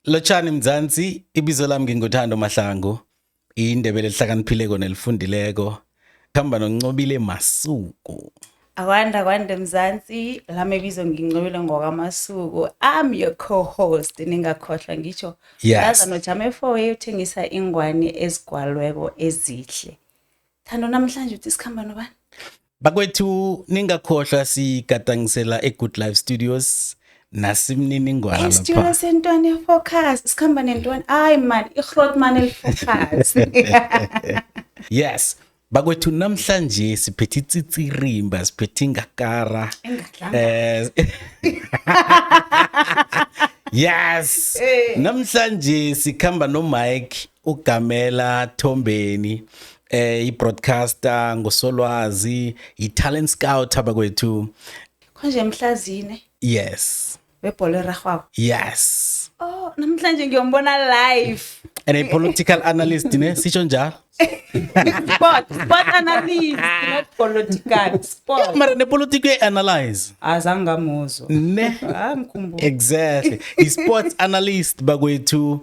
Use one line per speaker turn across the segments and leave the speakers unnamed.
Lotshani Mzansi, ibizo lami nginguThando Mahlangu, indebele elihlakaniphileko nelifundileko. Khamba noNcobile Masuku.
Akwanda kwande Mzansi, lami ibizo ngincobile ngokwaMasuku. I'm your co-host, ningakhohlwa ngisho.
Yes.
Laza nojame 4 uthengisa ingwani ezigwalweko ezihle. Thando, namhlanje uthi sikhamba nobani?
Bakwethu, ningakhohlwa sigadangisela eGood Life Studios nasimniningwana
Studio
lapha.
sentwane focus, sikhamba nentwane. Ay man, iGrootman elifocus.
Yes. Bakwethu, namhlanje siphethe itsitsirimba, siphethe ingakara.
Engadlanga.
Yes. Namhlanje sikhamba no Mike uGamela Thombeni, i-broadcaster ngosolwazi, i-talent scout abakwethu.
Konje mhlazine webhola erarhwako.
Yes.
Oh, namhlanje ngiyombona live.
And a political analyst, ne, sisho njalo.
Sport analyst, not political. Sport.
Mara nepolitiki uyayi-analyze.
Azange ngamuzwa.
Ne?
Ah, ngikhumbula.
Exactly. I-sports analyst bakwethu.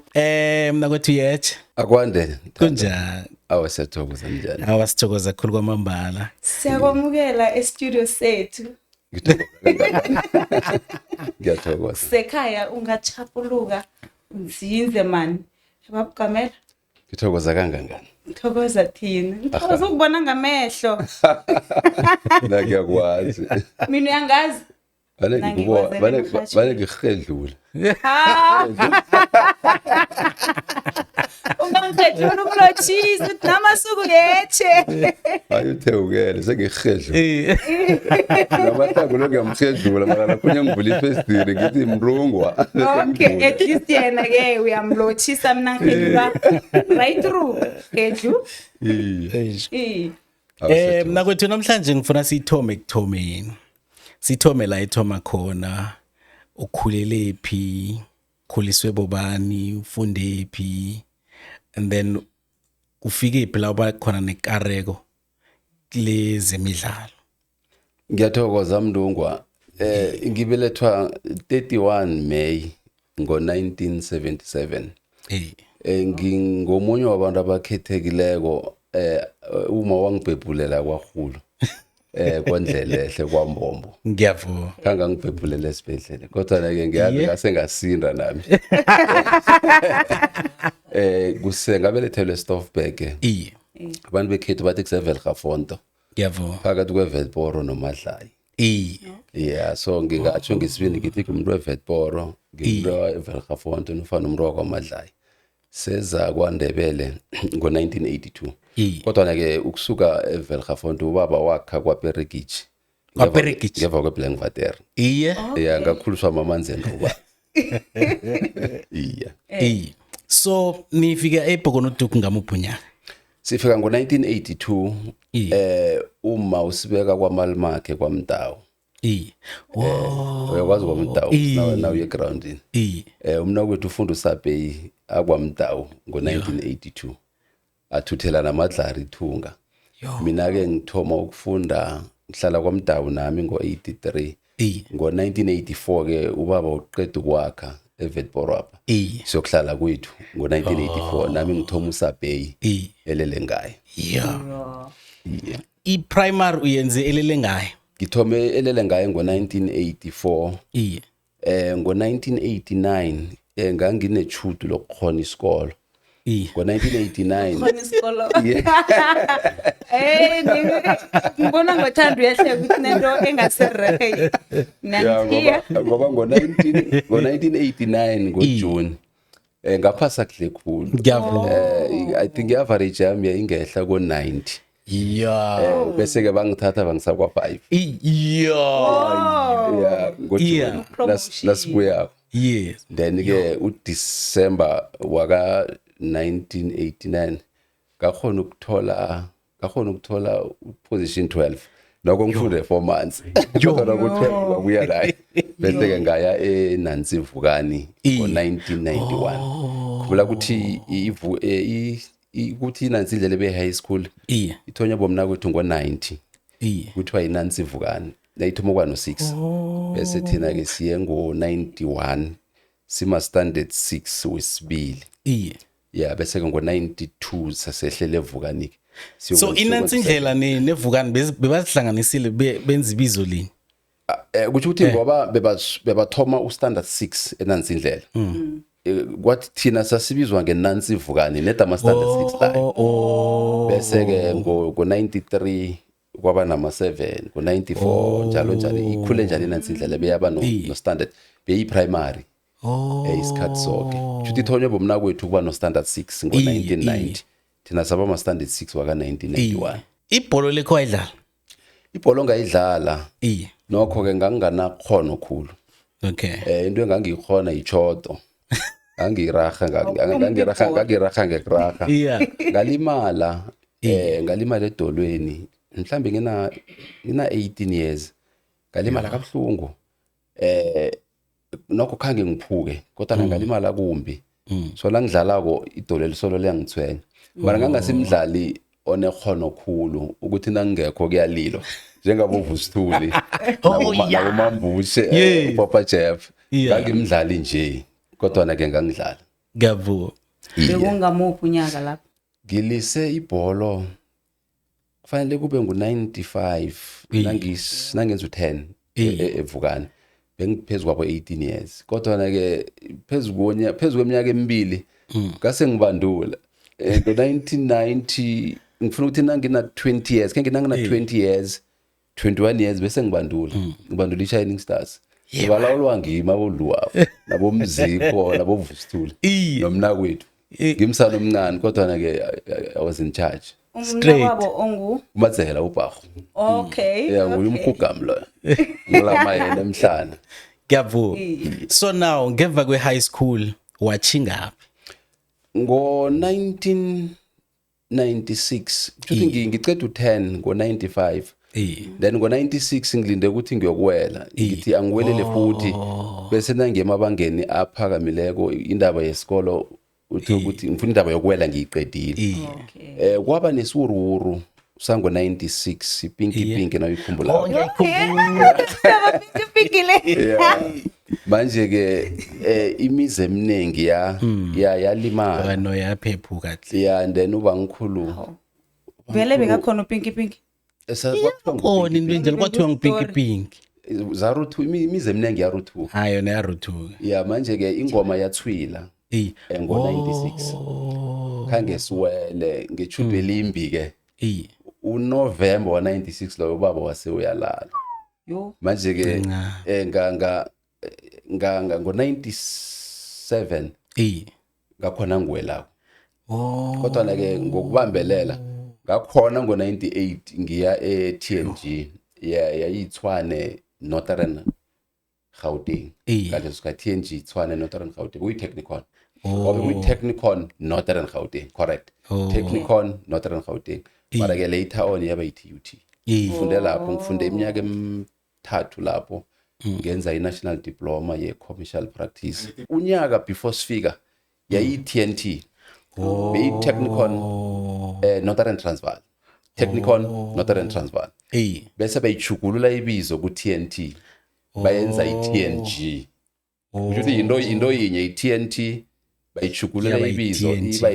Mnakwethu yethe.
Akwande.
Kunjani?
Awa, siyathokoza, njani?
Awasithokoza kakhulu kwamambala.
Siyakwamukela e-studio sethu.
Ngithokoza kangaka. Ngiyathokoza.
Sekhaya, ungachapuluka unzinze man. Babugamela.
Ngithokoza kangangani.
Ngithokoza thina. Ngithokoza ukubona ngamehlo.
La ngiyakwazi.
Mina uyangazi.
Vale
Mina
ngikubona,
ngikwazela
vale
emrhatjhweni.
vale ngihedlula.
Ha! Ungangihedlula ukulotshisa uthi namasuku yetshe.
Hayi, uthewukele sengihedlula. Namahlangu lo ngiyamhedlula, mara lapho ngivula ifestiri ngithi mrungwa.
Okay, at least yena ke uyamlotshisa, mina ngihedlula right through. Hedlu.
Iye.
Eh.
Mnakwethu, namhlanje ngifuna sithome ekuthomeni. Sithome la ithoma khona. Ukhulele phi? Khuliswe bobani? Ufunde phi? And then ufike phi la uba khona nekareko lezemidlalo?
Ngiyathokoza, Mndungwa. Ngibelethwa 31 May ngo-1977. Ngingomunye wabantu abakhethekileko, uma wangibhebhulela kwahulu kwandlelehle kwambombo.
Ngiyavuma.
Khange ngibhebhulela esibhedlela, kodwa ke ngiyazi ngase ngasinda nami. Kuse ngabelethelwe eStoffberg. Abantu bekhethu bathi kuseVelgafonto.
Ngiyavuma.
Phakathi kweVetboro noMadlayi. Yeah, so ngingatsho ngesibindi ngithi ngimuntu weVetboro, ngimuntu weVelgafonto nofana umuntu wakwaMadlayi. Seza kwaNdebele ngo-1982. Kodwa-ke ukusuka eVelgafonto, ubaba wakha kwaPeregiji.
KwaPeregiji.
Ngemva kweBlankwater. Yeah, ngakhuliswa mamanzeni uba. Iya.
Iye. So nifika eBhokonoduku ngamuphi unyaka?
Sifika ngo-1982. Uma usibeka kwamalimakhe kwaMdawu.
Oh.
Uyakwazi kwaMdawu nawe uye egroundini. Umnakwethu ufunda uSapeyi akwaMdawu ngo-1982. Athuthela namadlari ithunga. Mina ke ngithoma ukufunda ngihlala kwaMdawu nami ngo-83. Ngo-1984 ke ubaba uqeda ukwakha eVetboro apha. Siyokuhlala kwethu ngo-1984, nami ngithoma uSapeyi elele ngaye.
Yeah. I-primary uyenze elele ngayo?
Ngithome elele ngaye ngo-1984. Ngo-1989 nganginechudu lokukhona isikolo. Ngo-1989.
Khona isikolo. Eh, ngibona ngothando uyahleka ukuthi nento engaserehe.
Yeah,
Nangiya.
ngoba ngo-19 ngo-1989 ngoJune ngaphasa kuhle khulu.
Ngiyavuma.
I think i-average yami yayingehla ko-90. Bese ke bangithatha bangisa kwa-5. Yeah, ngoJune
Promotion.
nasibuyako. Then ke uDecember waka 1989 ngakhona ukuthola position 12, lokho ngifunde 4 months, kodwa ku-12 kwabuya la, bese ke ngaya eNansi Vukani ngo-1991. Khumbula ukuthi ukuthi iNansi indlela ebe high school ithonywa bomnakwethu ngo-90. Kuthiwa iNansi Vukani nayithoma kwano-6, bese thina ke siye ngo-91. Sima standard 6 wesibili. Ya, bese ke ngo-92 sasehlele eVukani-ke.
So inansi indlela neVukani bebazihlanganisile, benza ibizo linye?
Kusho ukuthi ngoba bebathoma u-standard 6 eNansi Indlela. Kwathi thina sasibizwa ngeNansi Vukani neda ama-standard 6 la. Bese-ke ngo-93 kwaba nama-7, ngo-94, njalo njalo, ikhule njalo iNansi Indlela, beyaba no-standard, beyi-primary isikhathi soke. Kusho ukuthi ithonywe bomnakwethu ukuba no-standard 6 ngo-1990, thina saba ma-standard 6 waka-1991.
Ibholo lekho wayidlala?
Ibholo ngayidlala. Nokho-ke nganginganakhono khulu. Into engangiyikhona yichodo, ngangiraha, ngangiraha, ngangiraha ngekuraha. Ngalimala, ngalimala edolweni, mhlambe ngina 18 years, ngalimala kabuhlungu. Nokho khange ngiphuke, kodwa ngalimala kumbi, so la ngidlalako idolo elisolo liyangithwenya, mara ngangasimdlali onekhono khulu ukuthi nangingekho kuyalilwa, njengaboVusithuli, nabomambushe, uPapa Jeff. Ngangimdlali nje, kodwa ke ngangidlala.
Ngiyavuma.
Bekungamuphi unyaka lapho?
Ngilise ibholo kufanele kube ngu-95, nangenza u-10 eVukani, bengiphezu kwabo 18 years, kodwa-ke phezu kweminyaka emibili ngase ngibandula. Ngo-1990, ngifuna ukuthi nangina-20 years, khe nangina-20 years, 21 years, bese ngibandula, ngibandula i-Shining Stars, balawulwa ngimi aboluwabo, nabomzikho, naboVusithule, nomnakwethu. Ngimsana omncane, kodwa-ke I was in charge.
Umnakwabo ongu?
UMadzela, ubhahu. Ya, nguye. Umhugami loyo, ngilama yena emhlana.
Ngiyavuma. So now ngemva kwe-high school wachingaphi?
Ngo-1996, kusho ngiceda u-10 ngo-95, then ngo-96 ngilinde ukuthi ngiyokuwela, ngithi angiwelele futhi, bese nangiye emabangeni aphakamileko, indaba yesikolo uthi ukuthi ngifuna indaba yokuwela ngiyiqedile. Kwaba nesiwuruwuru sango-96, ipinki pinki, nawuyikhumbula.
Oh, ngiyayikhumbula.
Pinki le.
Yeah. Manje ke imizi eminingi ya ya yalimala.
No, yaphephuka hle.
Yeah, and then uba ngikhulu.
Vele bekakhona upinki pinki?
Kwathiwa
Khona into enjalo, kwathiwa ngupinki pinki.
Zaruthu, imizi eminingi yaruthuka.
Hayi, yona yaruthuka.
Yeah, manje ke ingoma yathwila ngo-96. Khange siwele ngechudo elimbi ke. UNovember wa-96 loyo, ubaba wase uyalala.
Yo.
Manje ke
Nca.
Nga nga nga nga ngo-97 ngakhona ngiwelako. Kodwa ke ngokubambelela ngakhona ngo-98 ngiya e-TNG, yayiTshwane Northern Gauteng. Ngaleso sikhathi TNG, Tshwane Northern Gauteng, kuyi-Technikon. Ngoba kuyi-Technikon Northern Gauteng, correct. Technikon Northern Gauteng, mara ke later on yaba yi-TUT. Ngifunde lapho, ngifunde iminyaka emithathu lapho, ngenza i-national diploma ye-commercial practice. Unyaka before sifika yayi-TNT, beyi-Technikon Northern Transvaal, Technikon Northern Transvaal. Bese bayichugulula ibizo ku-TNT, bayenza i-TNG. Kusho ukuthi into yinye, i-TNT, bayichugulula
Yaba
ibizo.
i-TNT.
Iba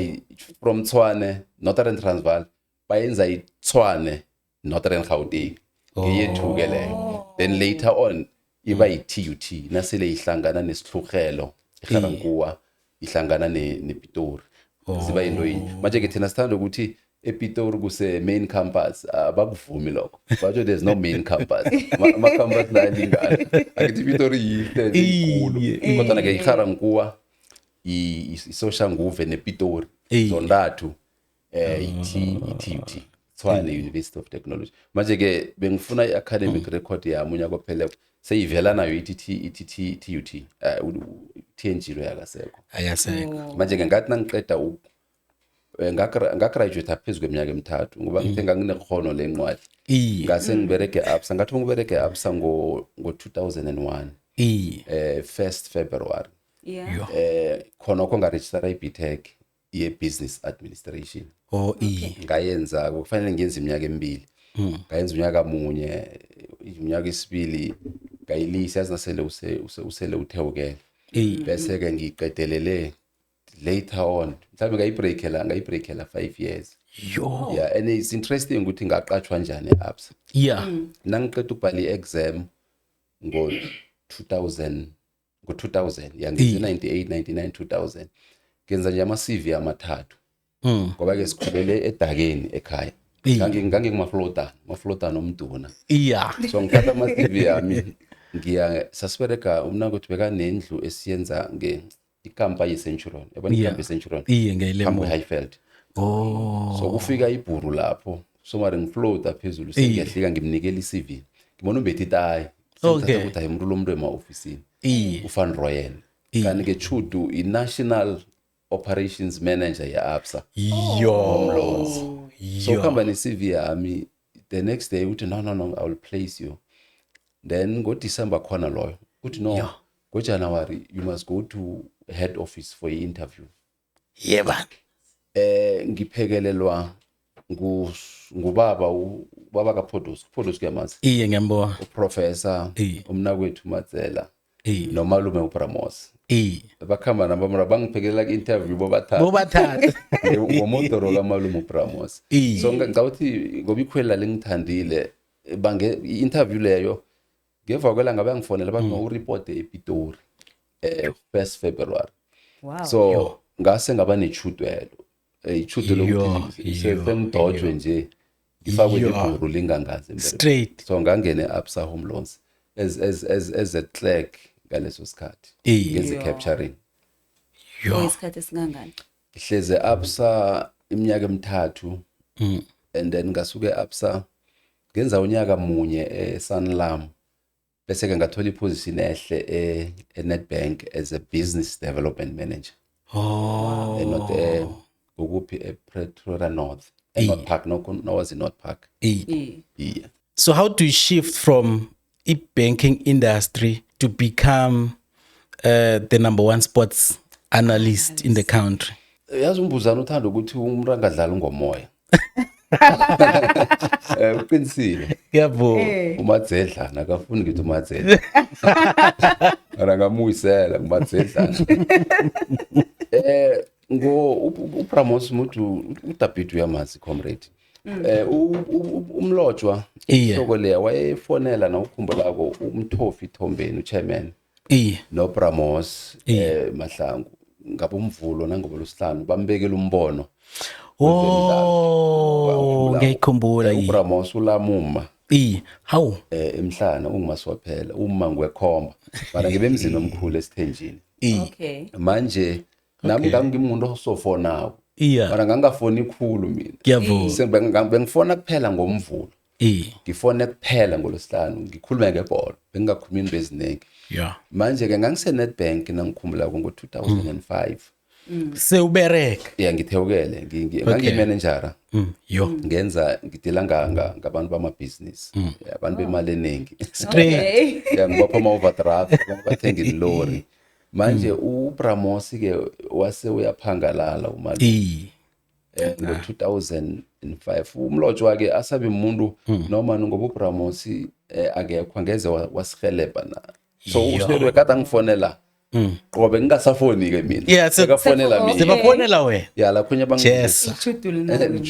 from Tshwane Northern Transvaal bayenza iTshwane Northern Gauteng, ngeyethu-ke leyo. Then later on iba yi-TUT, nasele ihlangana nesihlurhelo iGarankuwa, ihlangana nePitori, ziba yinto yinye. Manje-ke thina sithanda ukuthi ePitori kuse-main campus, abakuvumi lokho, batsho there's no main campus. Ama-campus la alingana, akithi iPitori yihle, inkulu, kodwa-ke iGarankuwa, iSoshanguve nePitori, zontathu i-TUT, Tshwane University of Technology. Manje-ke bengifuna i-academic record yami unyaka opheleko, seyivela nayo ithi ithi TUT, TNG lo yakasekho.
Akasekho.
Manje-ke ngathi nangiqeda ngagraduate phezu kweminyaka emithathu, ngoba ngithe nganginekhono lencwadi. Ngase ngiberege Absa, ngathi ngiberege Absa ngo-2001, 1st February. Khonokho ngaregistera i-BTech ye-business administration. Ngayenza, kufanele ngiyenze iminyaka emibili, ngayenza unyaka munye, unyaka esibili ngayilisa, yazi nasele usele uthewukele. Bese ke ngiqedelele later on, mhlawumbe ngayibreakela 5 years. Yeah, and it's interesting ukuthi ngaqatshwa njani e-Absa. Nangiqeda ukubhala i-exam ngo-2000, ngo-2000, ya, ngenze 98, 99, 2000, ngenza nje ama-CV amathathu, ngoba-ke sikhulele edakeni ekhaya. Ngangingumaflotana, maflotana omduna. So ngithatha ama-CV yami, ngiya, sasiberega umnakwethu bekanendlu esiyenza nge ikampa ye-Centurion, yabona, ikampa ye-Centurion
Iye,
phambi
ngiyayilemuka.
kwe-Highveld. So kufika ibhuru lapho, so mara ngiflota phezulu, sengiyahlika, ngimnikela i-CV, ngibona umbethe itayi. Ukuthi hayi, umuntu lo muntu ema-ofisini, uVan Rooyen, kanti-ke chudu i-national operations manager ye-Absa Loans. So ukuhamba ne-CV yami, the next day uthi, "No, no, no, I will place you." Then ngoDecember khona loyo uthi, "No, ngoJanuary you must go to head office for i-interview."
Yebani.
Ngiphekelelwa ngubaba, ubaba kaPhodos, uPhodos kuyamazi?
Iye, ngiyambona.
Uprofessor. Umnakwethu Matsela nomalume uBramos. Bakhamba nabamra, bangiphekelela ku-interview bobathathu.
Bobathathu.
Ngomodoro kamalume uBramos. So ngicabanga ukuthi ngoba ikhwela lengithandile, bange i-interview leyo, ngemva kwelanga bangifonela, bathi mawuripote ePitori 1 February. So ngase ngaba nechudwelo, ichudo lokuthi sengidojwe nje, ngifakwe libhuru lingangazi emberegweni.
Straight.
So ngangena e-Absa Home Loans as a clerk ngaleso sikhathi, ngenze capturing.
Isikhathi esingangani?
Ngihleze e-Absa iminyaka emithathu, and then ngasuka e-Absa, ngenza unyaka munye e-Sanlam, bese-ke ngathola iposition ehle e-Nedbank as a business development manager. Not ukuphi, e-Pretoria North, e-North Park, no, was in North Park. Yeah.
So how do you shift from e-banking industry to become the number one sports analyst in the country?
Yazi, umbuzana uthanda ukuthi umuntu angadlali ngomoya. Uqinisile.
Ngiyabonga.
Umadzedlana akafuni ngithi umadzedlana, mara ngamuyisela ngumadzedlana. Ngo uBramos mutu uDavid uyamazi, comrade. Umlotshwa ihloko leya wayefonela, nawukhumbulako, uMthofi Thombeni, uchairman, noBramos Mahlangu ngabomvulo nangobolusihlanu, bambekela umbono.
Oh, ngiyayikhumbula.
UBramos ulamuma.
Iye. Hawu.
Emhlana ungumaswaphela uma ngwekhomba, mara ngibe emzini omkhulu esithenjini. Manje nami ngangimuntu osofonako, mara ngangafoni khulu mina.
Ngiyavuma.
Bengifona kuphela ngoMvulo, ngifone kuphela ngolosihlanu, ngikhulume ngebholo, bengingakhulumi into eziningi. Manje-ke ngangise-Nedbank, nangikhumbulako, ngo-2005.
Sewubereka.
Ya, ngithewukele. Ngangiyimanejara.
Yo.
Ngenza ngidila ngabantu bamabhizinisi, abantu bemali eningi.
Straight.
Ya, ngibapha ama-overdraft, abantu bathenga ilori. Manje uBramos-ke wase uyaphangalala umali ngo-2005. Umlotshwa-ke asabe umuntu noma ngoba uBramos akekho, angeze wasihelebha na, so usele kade angifonela qobe, ngingasafoni-ke mina. Sekafonela mina.
Sebafonela wena.
Ya, lakhunye.
Yes.
Ichudu linalo.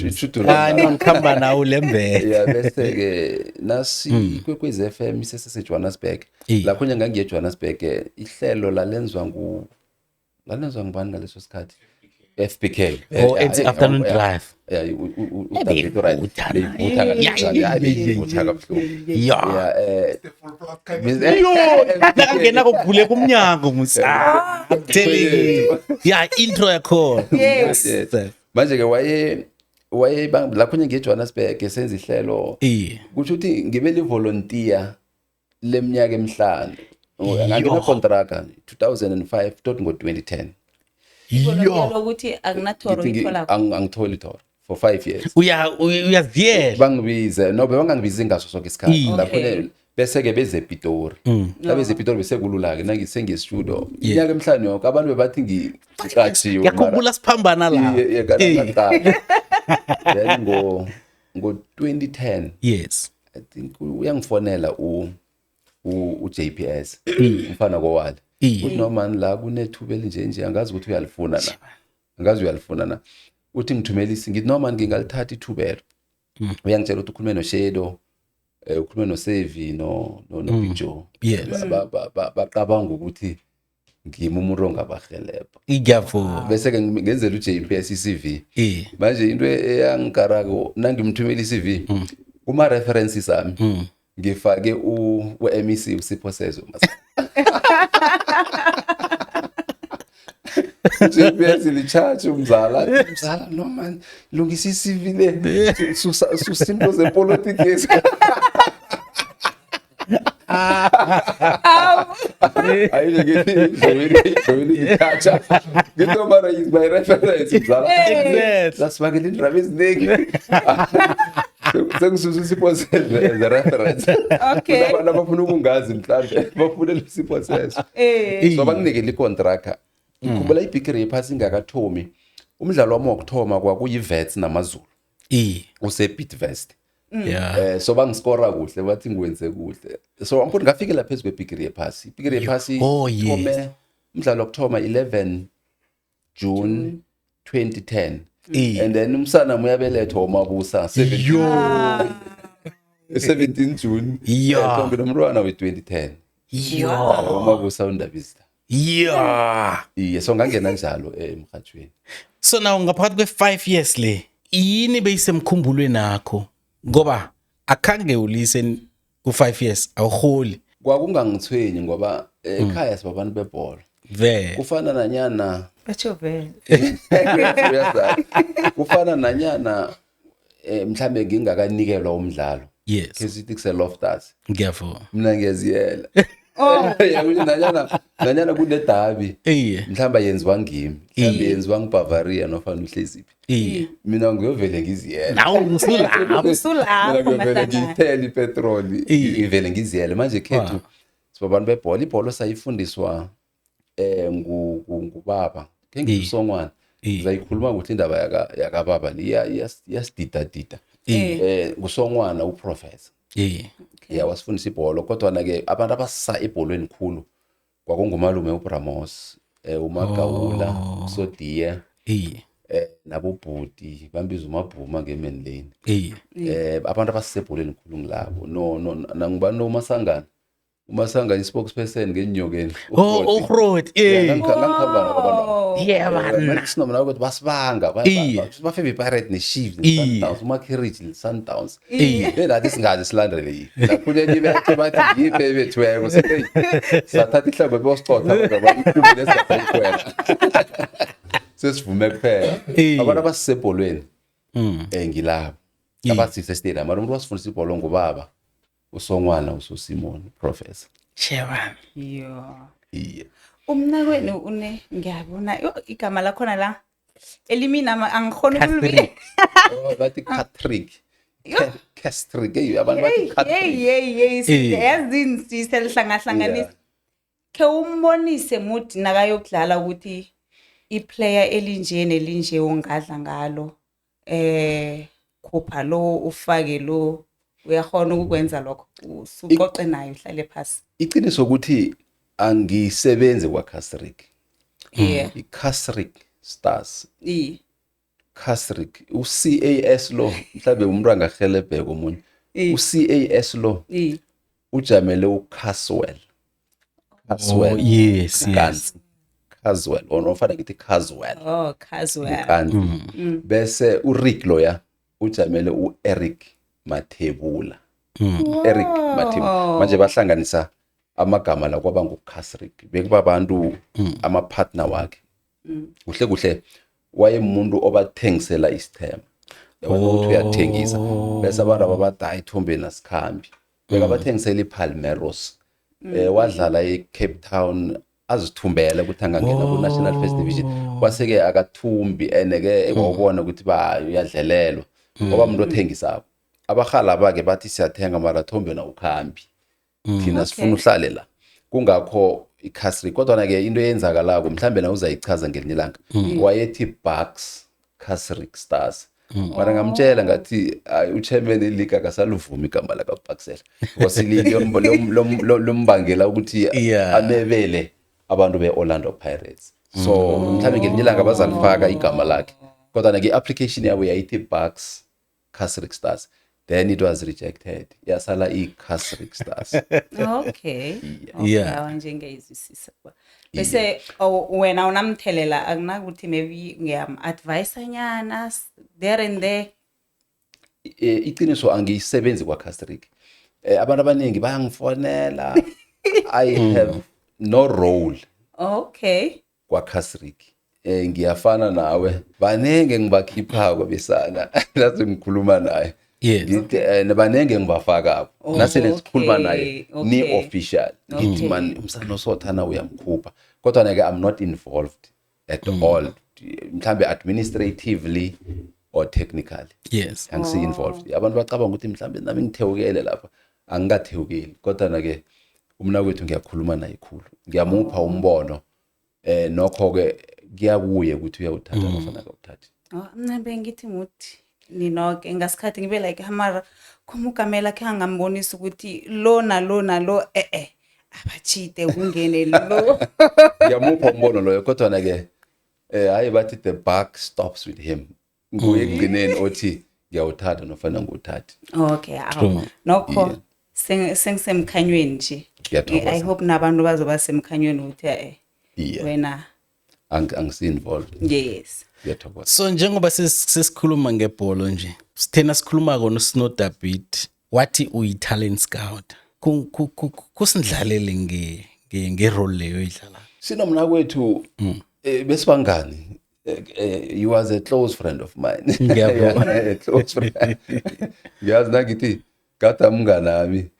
Ah, no, ngikhamba nawe lembele.
Ya, bese-ke nasi Ikwekwezi FM iseseseJohannesburg. Lakhunye ngangiye eJohannesburg, ihlelo lalenzwa ngubani ngaleso sikhathi? FBK.
Oh, it's Afternoon Drive.
Ya, uDavid, right.
Beyivutha.
Beyivutha ngaleso sikhathi. Hayi, beyivutha kabuhlungu.
Ya.
Ya.
Yo, nakangena kuvuleka umnyango musa. Ah, I'm telling you. Yeah, intro yakhona.
Yes.
Yes. Manje-ke waye lakhunye ngiye eJohannesburg, senza ihlelo. Kusho ukuthi ngibe livolontiya leminyaka emihlanu. Ngangena contract 2005 tot ngo-2010.
Yo.
Lokuthi akunathoro
Ngithi
itholako.
Angitholi ithoro for 5 years.
Uya uyaziyela.
Bangibize, no, bebangangibizi ngaso sonke isikhathi. Lapho bese-ke beze ePitori, la beze ePitori bese kulula-ke nangisengiyestudio iminyaka emihlanu yonke, abantu bebathi ngiqatshiwe.
Ngiyakhumbula siphambana la.
Then ngo-2010, I think uyangifonela u-JPS, umfana kowale. Uthi noma la kunethuba elinje nje, angazi ukuthi uyalifuna na, angazi uyalifuna na. Uthi ngithumela isi, ngithi noma ngingalithatha ithubelo. Uyangitshela ukuthi ukhulume noShedo, ukhulume noSevi no Big Joe. Baqabanga ukuthi ngimi umuntu ongabahelebha.
Ngiyavuma.
Bese ke ngenzela uJPS iCV. Manje into eyangikarako, nangimthumela iCV, kuma references ami ngifake u-MEC uSipho Sezwe. JPS li-charge umzala, mzala no man, lungisa iCV le, susa into zepolitiki. Ayi, ngithi join ithatha, ngithi mara is my reference, mzala. Sasibangela indaba eziningi, sengisusa uSipho Sezwe as a reference. Kunabantu abafuna ukungazi, mhlambe bafunela uSipho Sezwe. So banginikele ikontraka. Ngikhumbula ibhigiri yephasi ingakathomi, umdlalo wami wokuthoma kwakuyi-Wits namaZulu use-Bidvest. So bangiskora kuhle, bathi ngiwenze kuhle, so angifuni ngafikela phezu kwebhigiri yephasi, ibhigiri yephasi thome umdlalo wokuthoma 11 June 2010. And then umsana uyabelethwa uMabusa 17 17 June. So nginomntwana we-2010. UMabusa uNdabizita. Iye, so ngangena njalo emhathweni.
So now ngaphakathi kwe-5 years le, yini beyisemkhumbulweni nakho, ngoba akhange ulise ku-5 years awuholi?
Kwakungangithwenyi ngoba ekhaya sibabantu bebhola.
Vele.
Kufana nanyana
Batsho vele.
Uyazazi. Kufana nanyana mhlambe ngingakanikelwa umdlalo, ke sithi kuse Loftus, mina ngiyaziyela. Yakuthi nanyana kunedabi, mhlawumbe yenziwa ngimi, mhlawumbe yenziwa ngiBavaria nofana uHleziphi, mina ngiyovele ngiziyele.
Nawe usulapho.
Usulapho.
Mina ngiyovele
Mahlangana.
ngiyithele ipetroli, ngivele ngiziyele. Manje khethu sibabantu bebhola, ibhola sayifundiswa ngubaba ke ngusongwana. Ngizayikhuluma kuhle indaba yakababa le, iyasididadida. Ngusongwana uprofessor. Ya, wasifundisa ibholo, kodwa ke abantu abasisa ebholweni khulu kwakungumalume uBramos, uMagawula, uSodiya, nabobhuti bambiza uMabhuma ngemen lane. Abantu abasisebholweni khulu ngilabo. No, nangubani noMasangana, uMasangana i-spokesperson ngenyokeni.
Oh, uGroot.
Ngangikhamba nabo abantu.
Oh.
Yeah, bana.
Sinomna ukuthi basibanga bafebe i-Pirate ne-Chiefs ne-Sundowns, uMakheriji ne-Sundowns. Benathi singaze silandele yipi lakhunye ibethe, bathi yiphi ebethiweko. Sithi sathatha ihlambo bosicotha ikhumbi lesingasayikhwela, sesivume kuphela. Abantu abasisebholweni ngilabo abasise estadium, mara umuntu wasifundisa ibholo ngubaba usongwana uSosimon professor.
Shebana.
Yo.
Iye.
Umnakwenu une ngiyabona, yo, igama lakhona la elimina angikhoni ukulibika.
Oh, bathi Catrick.
Yo.
Castrick, hey, abantu bathi
Hey,
Catrick.
hey, hey, hey, yazini siselihlangahlanganisa. Khe umbonise muthi nakayokudlala ukuthi iplayer elinje nelinje ungadla ngalo. Khupha lo, ufake lo, uyakhona ukukwenza lokho? Usuxoxe naye, uhlale phasi.
Iqiniso ukuthi angisebenzi kwa-Casric. I-Casric Stars. Casric, u-CAS lo, mhlawumbe umuntu angahelebheka omunye. U-CAS lo ujamele uCaswell. Caswell.
Oh, yes.
Kansi. Caswell, or nofana ngithi Caswell.
Oh, Caswell.
Kanti bese uRick loya ujamele uEric Mathebula. Eric Mathebula. Manje bahlanganisa amagama la kwaba nguCasric. Bekuba abantu ama-partner wakhe. Kuhle kuhle wayemuntu obathengisela isithema. Yabona ukuthi uyathengisa. Bese abantu ababathi hayi, Thombeni asikhambi. Bekabathengisela iPalmeros. Wadlala eCape Town, azithumbele ukuthi angangena ku-National First Division. Kwase-ke akathumbi ene-ke wawubona ukuthi ba uyadlelelwa. Ngoba umuntu othengisako. Abahala bake bathi siyathenga, mara Thombeni awukhambi. Thina sifuna uhlale la. Kungakho iCasric, kodwa ke into eyenzakalako mhlambe na uzayichaza ngelinye ilanga. Wayethi Bucks Casric Stars. Mara ngamtshela ngathi hayi, uchairman eleague akasaluvumi igama lakaBaxel. Because lombangela ukuthi amebele. Abantu be-Orlando Pirates, so mhlawumbe ngelinye ilanga bazalifaka igama lakhe, kodwa ke i-application yabo yayithi Bucks Casric Stars, then it was rejected, yasala i-Casric Stars.
Okay, awa, nje ngiyayizwisisa. Bese, oh, wena unamthelela akunakuthi maybe ngiyam-advise nyana there and there?
Iqiniso, angiyisebenzi kwa-Casric. Abantu abaningi bayangifonela. I have no role kwa-Casric. Ngiyafana nawe, baningi engibakhiphako besana lase ngikhuluma naye. Ngithi baningi engibafakako nasele sikhuluma naye ni official, ngithi man, umsana osothana uyamkhupha, kodwa ke I'm not involved at all, mhlambe administratively or technically. Angisi involved. Abantu bacabanga ukuthi mhlambe nami ngithewukele lapha, angikathewukeli, kodwa ke umna kwethu ngiyakhuluma naye khulu, ngiyamupha umbono, nokho ke kuyakuye ukuthi uyawuthatha nofana akawuthathi.
Oh, mna bengithi muthi ninoke ngasikhathi ngibe like, hamara khumukamela khe angambonisa ukuthi lo nalo nalo abachite kungene lo.
Ngiyamupha umbono loyo, kodwa ke hayi, bathi the buck stops with him, nguye ekugcineni othi ngiyawuthatha nofana ngiwuthathi.
Okay, awu, nokho sengisemkhanyweni nje.
Ngiyathokoza.
I hope nabantu bazoba semkhanyweni ukuthi wena
Angisi involved. Ngiyathokoza.
So njengoba sesikhuluma ngebholo nje, sithena sikhuluma kona sino David, wathi uyi-talent scout. Kusindlalele nge-role leyo oyidlala.
Sinomna kwethu, besibangani. He was a close friend of mine.
Ngiyabona.
Yeah, a close friend. Ngiyazi nangithi kade amnganami.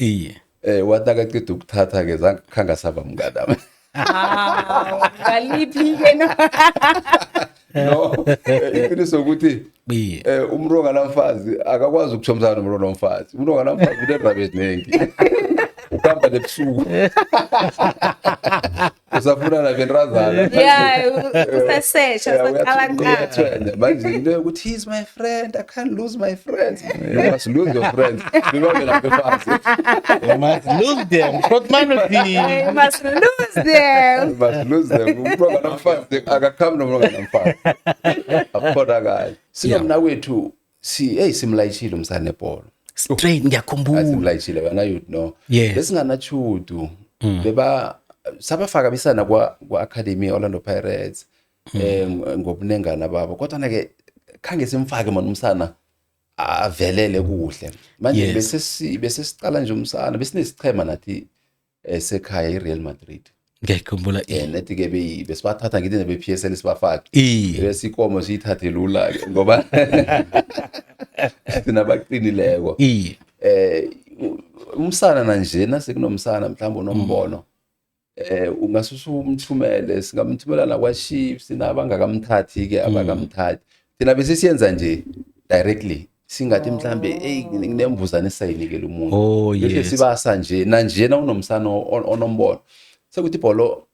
Wathi nakaqeda ukuthatha ke zange khange asaba mnganami.
Hawu, ngaliphi ke no?
No, iqiniso ukuthi umuntu onganamfazi akakwazi ukuthomsana nomuntu onomfazi. Umuntu onganamfazi unendaba eziningi, ukhamba nebusuku, usafuna nabentazana.
Yeah, usasesha, usaqalaqala.
Uyathwenya manje into yokuthi he's my friend, I can't lose my friends. You must lose your friends, bibambe nabefazi.
You must lose them. Grootman.
You must lose them.
You must lose them. Umuntu onganamfazi akakhambi nomuntu onganamfazi, akukhonakali. Sinomna kwethu, si hey, simlayishile umsana nebholo.
Straight, ngiyakhumbula.
Asimlayishile wena, you know. Besinganachudu, beba sabafaka bisana kwa academy Orlando Pirates ngobunengana babo, kodwa ke khange simfake mona umsana avelele kuhle manje. Bese siqala nje umsana, besinesichema nathi esekhaya, iReal Madrid.
Ngiyakhumbula.
Nethi ke besibathatha, ngithi nebe PSL sibafake. Bese ikomo siyithathe lula ke ngoba thina baqinileko. Umsana nanje nasekunomsana mhlawumbe unombono, ungasusa umthumele, singamthumela nakwa Chiefs nabangakamthathi ke, abakamthathi. Thina bese siyenza nje directly, singathi mhlambe hey, nginembuzana esisayinikela umuntu. Bese sibasa nje nanjena unomsana onombono sekuthi ibholo,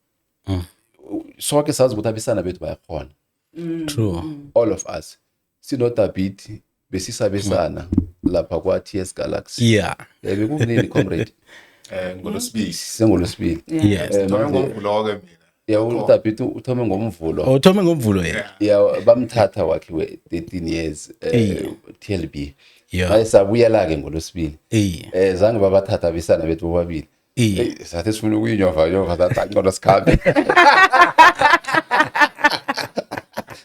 sonke sazi ukuthi abisana bethu bayakhona. All of us, sino David, besisabesana lapha kwa TS Galaxy. Bekunini, comrade?
Ngolosibili.
Sengolosibili.
Thome
Manje-
ngomvulo ke mina.
Ya, uDavid uthome ngoMvulo.
Oh, uthome ngoMvulo yena.
Ya, bamthatha wakhiwe 13 years, TLB. Manje sabuyela ke ngolosibili. Zange babathatha abisana bethu bobabili. Sathi sifuna ukuyinyova nyova, sathi angcono sikhambe.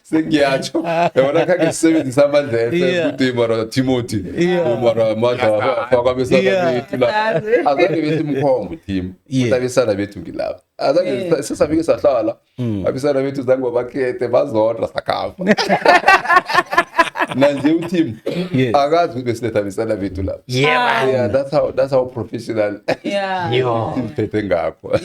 Sengiyatsho, yabona, khange sisebenzise amandla ukuthi mara Timothy, mara amandla afakwa abesana bethu la, azange besimkhomba uTim ukuthi abesana bethu ngilapha. Azange sesafike sahlala, abesana bethu zange babakhethe, bazodwa, sakhamba. Nanje uTim akazi ukuthi besiletha abesana bethu lapha. Yeah, that's how professional siphethe ngakho.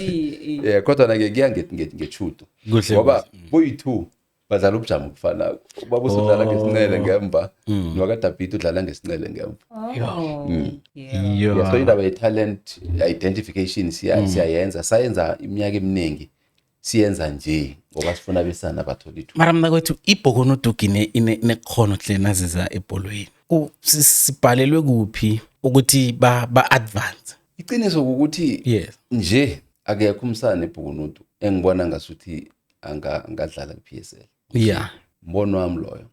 Yeah, kodwa na ke kuya ngechudo
Kuhle.
ngoba boyi-two badlala ubujamo obufanako. Ubaba usudlala ngesinqele ngemva, nokaDavid udlala ngesinqele ngemva.
Oh. Yeah.
Yeah, so indaba ye-talent identification siyayenza, sayenza iminyaka eminingi, siyenza nje ngoba sifuna abesana bathole ithuba.
Mara mna kwethu iBhokonodugu inekhono hle naziza ebholweni. Sibhalelwe kuphi ukuthi ba advance?
Iqiniso ukuthi nje Akekho umsana eBhukunutu engibona ngasuthi angadlala ku-PSL. Mbono wami loyo.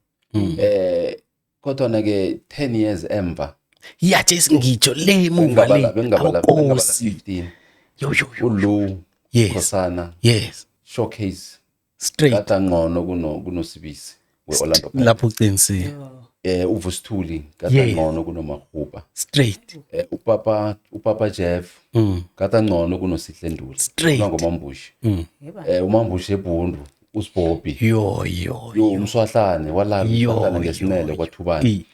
Kodwa ke 10 years emva,
Ya, just ngitsho le emuva le.
Bengingabala
Abokosi.
15.
Yo yo yo.
Ulu Khosana showcase
Straight.
kade ngcono kunoSibisi we-Orlando Pirates.
Lapho uqinisile.
UVusithuli kade ngcono kunoMahuba.
Straight.
Upapa Jeff kade ngcono kunoSihle Nduli.
Straight.
NgoMambushi. UMambushi eBhundu, uSibobhi.
Yo yo.
Yo, umswahlane walala
Yo,
umswahlane ngesinele
yo,
kwathubani.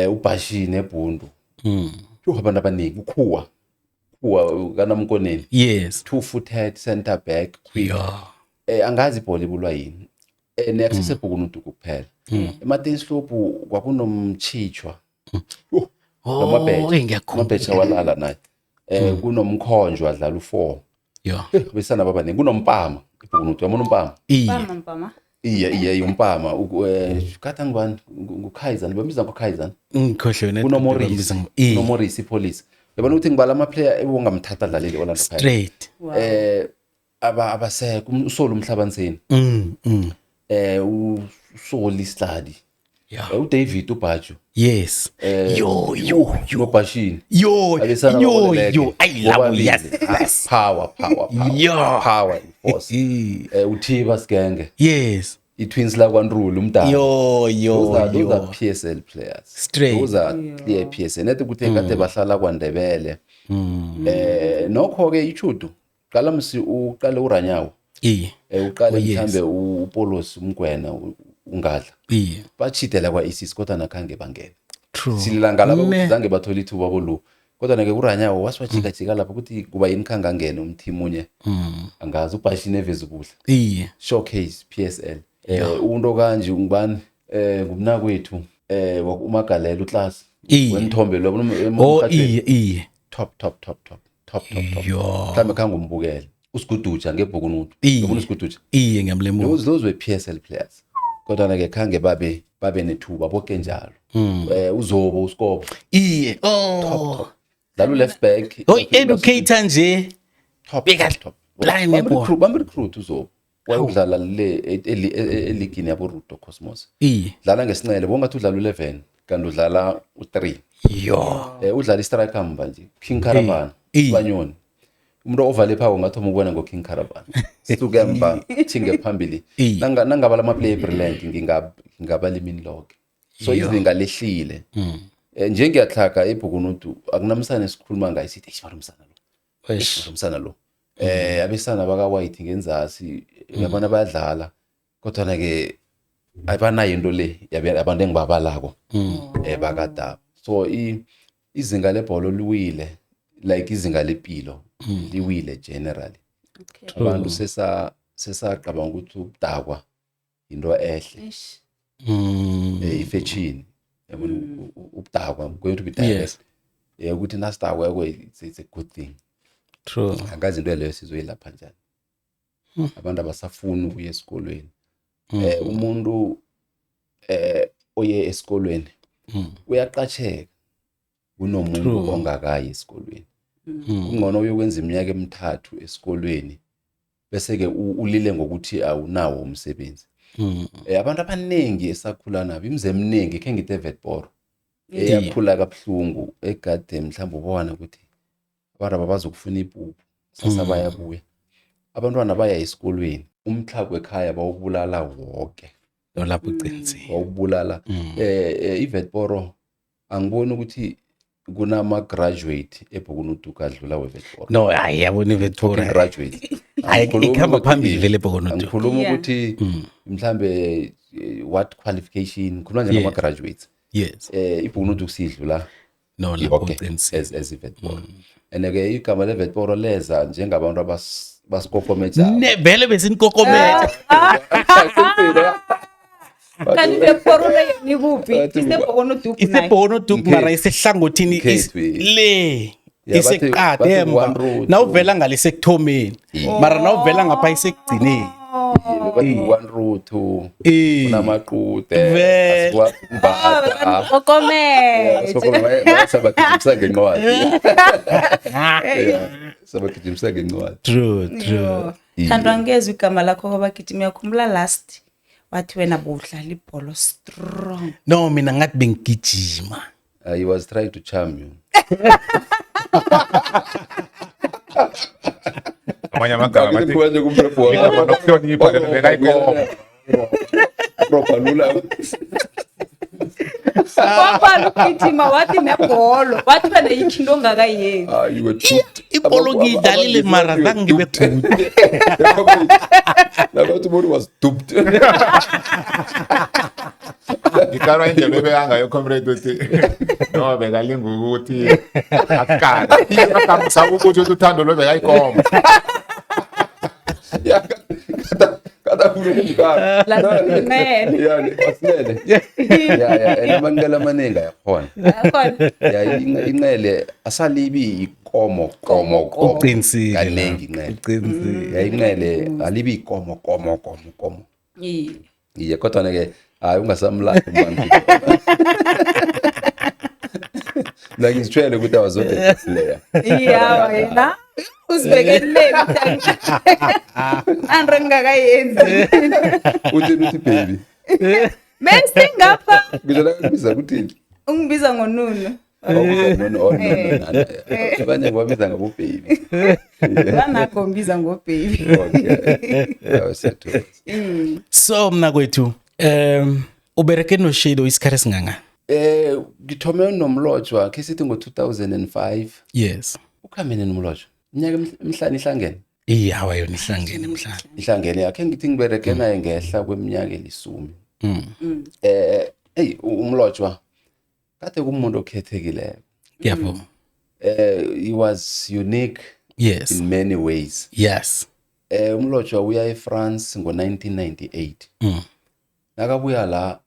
UBhashini eBhundu. Yo, abantu abaningi, ukhuwa. Khuwa kaNamkoneni. Two footed center back, quick. Angazi ibhola ibulwa yini. Neyakusese Bhukunutu kuphela. EMartinsloop kwakunomchitshwa. Yo,
Oh,
noMabheja.
ngiyakhumbula.
Mabheja walala naye. Kunomkhonjwa adlala u4.
Yo.
Besana babaningi, kunompama eBhukunutu, uyabona umpama?
Iye.
Mpama, mpama.
Iye, umpama. Kade ngubani? NguKaizer, bambiza ngoKaizer.
Ngikhohlwe net.
KunoMorris. KunoMorris ipolice. Yabona ukuthi ngibala ama player ebongamthatha adlalele Orlando Pirates.
Straight.
Abasekho uSolo umhlabanseni. USoli Sladi. uDavid uBhajo.
Yes. Yo yo yo.
NoBhashini.
Yo
Abesana
yo
baboleleke.
yo. Ayi labo,
Bobabili.
yes.
Power, power, power.
Yo.
Power and force. Uthiba Sigenge.
Yes.
I-twins la kwaNruli umdala.
Yo yo
Those
yo.
are PSL players.
Straight.
Those are clear PSL. Net ukuthi kade bahlala kwaNdebele. Nokho ke ichudu qala msi uqale uRanyawo.
Iye.
Uqale
Oh, yes.
mhlambe uPolos umgwena ungadla.
Iye.
Bachidela kwa-ISIS kodwa nakhange bangene.
True.
Silila ngalabo
Ne.
ukuthi zange bathole ithuba bolu. Kodwa nake uRanyawo wasiwajikajika lapho ukuthi kuba yini khange angene umthimunye. Angazi uBhashini eveza ubuhle.
Iye.
Showcase PSL. Unto kanje ngubani? Ngumnakwethu uMagalela uClass.
Iye.
Wenithombe lo
Oh, iye iye.
Top top top top top top top.
Yo.
Mhlambe khange umbukele. Usiguduja ngebhukunutu.
Iye.
Yabona usiguduja.
Iye, ngiyamlemuka.
Those were PSL players. Kodwa ke khange babe nethuba bonke njalo. Uzobo uSkopo.
Iye. Oh.
Dlala left back.
Oh, educator nje.
Top
Beka
top.
blind nebhola.
Bambe recruit uZobo. Wayudlala le eligini yabo Ruto Cosmos.
Iye.
Dlala ngesinxele bongathi udlala u11 kanti udlala u3.
Yo.
Udlala istriker mba nje King Caravan.
Iye.
Banyoni. Umuntu ovale phako ngathoma ukubona ngo King Caravan. Sisuke emva thinge phambili.
Iye.
Nangaba lama player brilliant ngingabala imini lonke. So izinga lehlile. Nje ngiyahlaga eBhukunutu akunamsana esikhuluma ngayo sithi eish umsana lo.
Eish.
Umsana lo. Abesana baka White ngenzasi yabona bayadlala. Kodwa ke abanayo into le abantu engibabalako. Bakadaba. So izinga lebhola liwile, like izinga lempilo liwile generally.
Okay.
Abantu sesaqabanga ukuthi ubudakwa into ehle.
Eish.
Ifashion. Yabona ubudakwa going to be direct. Ukuthi nasidakwa it's a good thing.
True.
Angazi into leyo sizoyilapha njani. Abantu abasafuni ukuya esikolweni. Umuntu oye esikolweni uyaqatsheka kunomuntu
True.
ongakayi esikolweni. Kungcono uyokwenza iminyaka emithathu esikolweni bese ke ulile ngokuthi awunawo umsebenzi. Abantu abaningi esakhula nabo imize eminingi khe ngithi eVetboro eyakhula kabuhlungu egade mhlawumbe ubona ukuthi abantu abazokufuna ipuphu sasa bayabuya. Abantwana baya esikolweni umtlhago ekhaya bawubulala wonke.
Lapho uqinisile.
Bawubulala. iVetboro angiboni ukuthi kunama graduate eBhukunutu kadlula weVetboro.
No, hayi yabona iVetboro.
Graduate.
Hayi ikhamba phambili vele eBhukunutu.
Angikhuluma ukuthi mhlambe what qualification khuluma nje ngama graduates.
Yes.
iBhukunutu kusidlula.
No, lapho uqinisile.
As iVetboro. And ke igama leVetboro leza njengabantu abasikokomeja.
Ne vele besinikokomeja.
Kanti iVetboro le nikuphi? IseBhokonoduku nayo.
IseBhokonoduku mara isehlangothini le. Iseqade emva. Nawuvela ngale sekuthomeni. Mara nawuvela ngapha isekugcineni.
Oh.
Bathi one-ruthu unamaqude
Vele.
asikwazi ukumbatha.
Okomele.
Sabagijimisa ngencwadi. Yeah, sabagijimisa ngencwadi.
True, true.
Thandwa, ngezwe igama lakho kwabagijimi, uyakhumbula last wathi wena bowudlala ibholo strong.
No, mina ngathi bengigijima.
He was trying to charm you.
Amanye amagama
Ngakithi nje kumprep
Igama nokuhlonipha lelo bekayikoma.
Proper lula.
Waqala ukugijima wathi nebholo, wathi wena yikho into ongakayenzi.
Ah, you were duped.
Ibholo ngiyidlalile mara zange ngibe good.
Nabathi umuntu was duped.
Ngiqala indlela ebeka ngayo comrade uthi no bekalinga ukuthi akukala. Akamsaba ukuthi uthando lo bekayikoma.
Yeah, kata kata kumkara.
Lasinele.
Yeah, asinele. Yeah, and amanqele amaningi ayakhona.
Yakhona.
Yeah, inqele asalibi ikomo komo komo.
Uqinisile.
Kaningi inqele.
Uqinisile.
Yeah, inqele alibi ikomo komo komo komo.
Iye.
Iye, kodwa ke hayi ungasamlahli umuntu. Like ngizitshele ukuthi awazode player.
Iya wena uzibekele andre ngingakayenzi.
Uthini uthi baby?
Bese ngapha
Ngizela kubiza kuthini?
ungibiza ngonunu.
No, no, no, no. Abanye babiza ngabo baby.
Banakho ngibiza ngobaby.
Okay. Awusethu.
So mna kwethu, ubereke noShado isikhathi esinganga?
Ngithome nomlotshwa ke sithi ngo-2005.
Yes.
Ukhambene nomlotshwa. Iminyaka emihlanu ihlangene.
Iye, hawa yona ihlangene mhlawumbe.
Ihlangene yakhe ngithi ngibereke naye ngehla kweminyaka elisumi. Hey, umlotshwa kade kumuntu okhethekileko.
Ngiyavuma.
He was unique
Yes.
in many ways.
Yes.
Umlotshwa uya eFrance ngo-1998. Nakabuya la,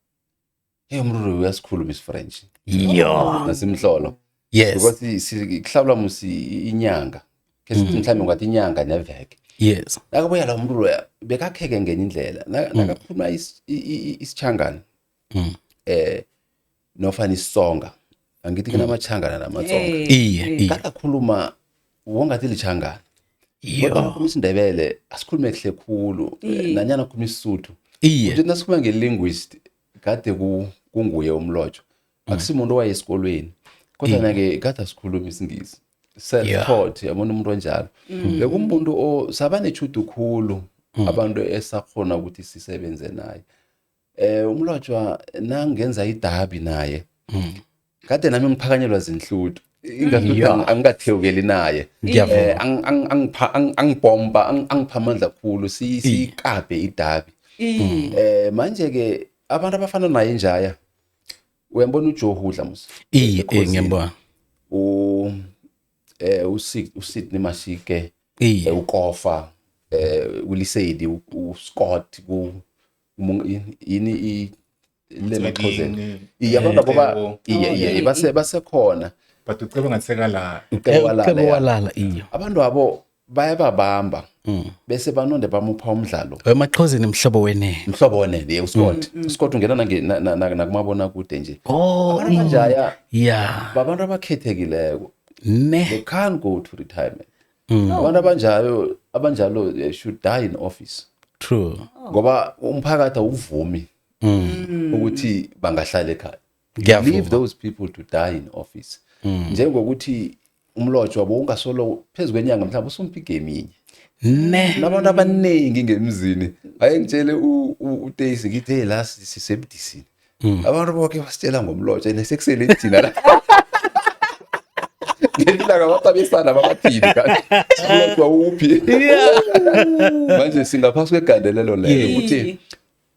hey, umruru uyasikhuluma isiFrench.
Yo.
Nasimhlolo.
Yes.
Because kuhlawula musi inyanga. Ke sithi mhlawumbe ngathi inyanga neveke.
Yes.
Nakabuya la umruru bekakheke ngenye indlela. Nakakhuluma isichangana. Nofana isonga. Angithi kunamachangana namatsonga.
Iye, iye.
Kakakhuluma wongathi lichangana.
Yo.
Kodwa nakhuluma isiNdebele asikhulume kuhle khulu nanyana khuluma isiSuthu.
Iye.
Uthi nasikhuluma nge-linguist kade kunguye umlotshwa. Akusimuntu owaye esikolweni. Kodwa na-ke kade asikhuluma isiNgisi. Self-taught, yabona umuntu onjalo. Bekumuntu o saba netjhudu khulu abantu esakhona ukuthi sisebenze naye. Umlotshwa nangenza idabi naye. Kade nami ngiphakanyelwa zinhluthu. Ingathi angingathewukeli naye.
Ngiyavuma.
Angibhomba, angipha amandla khulu sikabe idabi. Manje ke abantu abafana naye njaya. Uyambona uJoe Hudla mos.
Iye, ngiyambona.
uSidney Mashike,
Iye.
uKofa, uLisedi, uScott, ku yini i le maxhoseni. Iye, abantu abo iye iye base basekhona.
But ucebe ngathi sekala.
Ucebe walala.
Ucebe walala, iye.
Abantu abo bayababamba bese banonde bamupha umdlalo.
Emaxhoseni mhlobo wenene.
Mhlobo wenene, uScott. uScott ungena nakumabona kude nje.
Oh,
Abantu abanjaya
yeah.
babantu abakhethekileko.
Ne.
They can't go to retirement. Abantu abanjalo should die in office.
True.
Ngoba umphakathi awuvumi ukuthi bangahlala ekhaya.
Ngiyavuma.
Leave those people to die in office. Njengokuthi umlotshwa bowungasolo phezu kwenyanga mhlawumbe usumphi igame yinye.
Ne.
Nabantu abaningi ngemzini. Aye ngitshele uTacy ngithi hey la sisebudisini. Abantu bonke basitshela ngomlotshwa nesekusele thina la. Ngelilanga batabisana babathini kanti. Umlotshwa uphi? Manje singaphasi kwegandelelo leyo ukuthi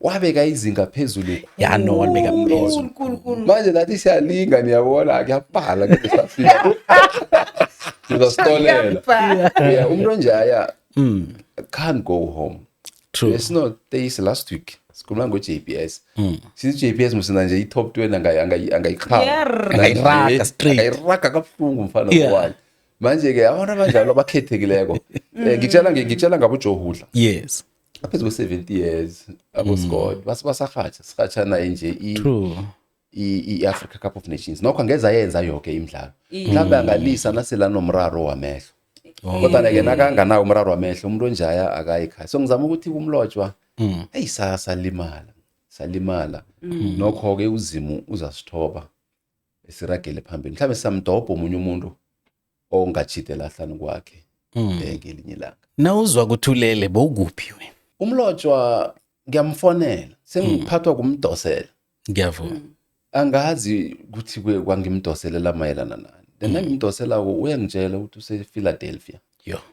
wabeka izinga phezulu.
Ya no walibeka phezulu.
Khulu khulu.
Manje nathi siyalinga niyabona kuyabhala ke safika. Sizasitolela. Yeah, umuntu onjaya can't go home.
True.
It's not days last week. Sikhuluma ngo JPS. Sithi JPS musina nje i top 20 angayiqhama.
Angayiraga straight.
Angayiraga kabuhlungu mfana
Yeah.
wami. Manje ke abantu abanjalo abakhethekileko. Ngitshela ngabo Joe Hudla.
Yes.
Aphezu kwe-70 years abo-Scott basarhatsha, sirhatsha naye nje
True.
i-Africa Cup of Nations. Nokho angeze ayenza yoke imidlalo, mhlawumbe angalisa nasela nomraro wamehlo, kodwa-ke nakanganawo umraro wamehlo, umuntu onjaya akayi ekhaya. So ngizama ukuthi kumlotshwa, eyi, salimala, salimala. Nokho-ke uzimu uzasithoba, siragele phambili. Mhlawumbe samdobho omunye umuntu ongatjhidela hlanu kwakhe ngelinye ilanga.
Nawuzwa kuthulele, bowukuphi wena?
Umlotshwa ngiyamfonela, sengiphathwa kumdosela.
Ngiyavuma.
Angazi ukuthi kwangimdoselela mayelana nani. Then nangimdoselako uyangitshela ukuthi use-Philadelphia.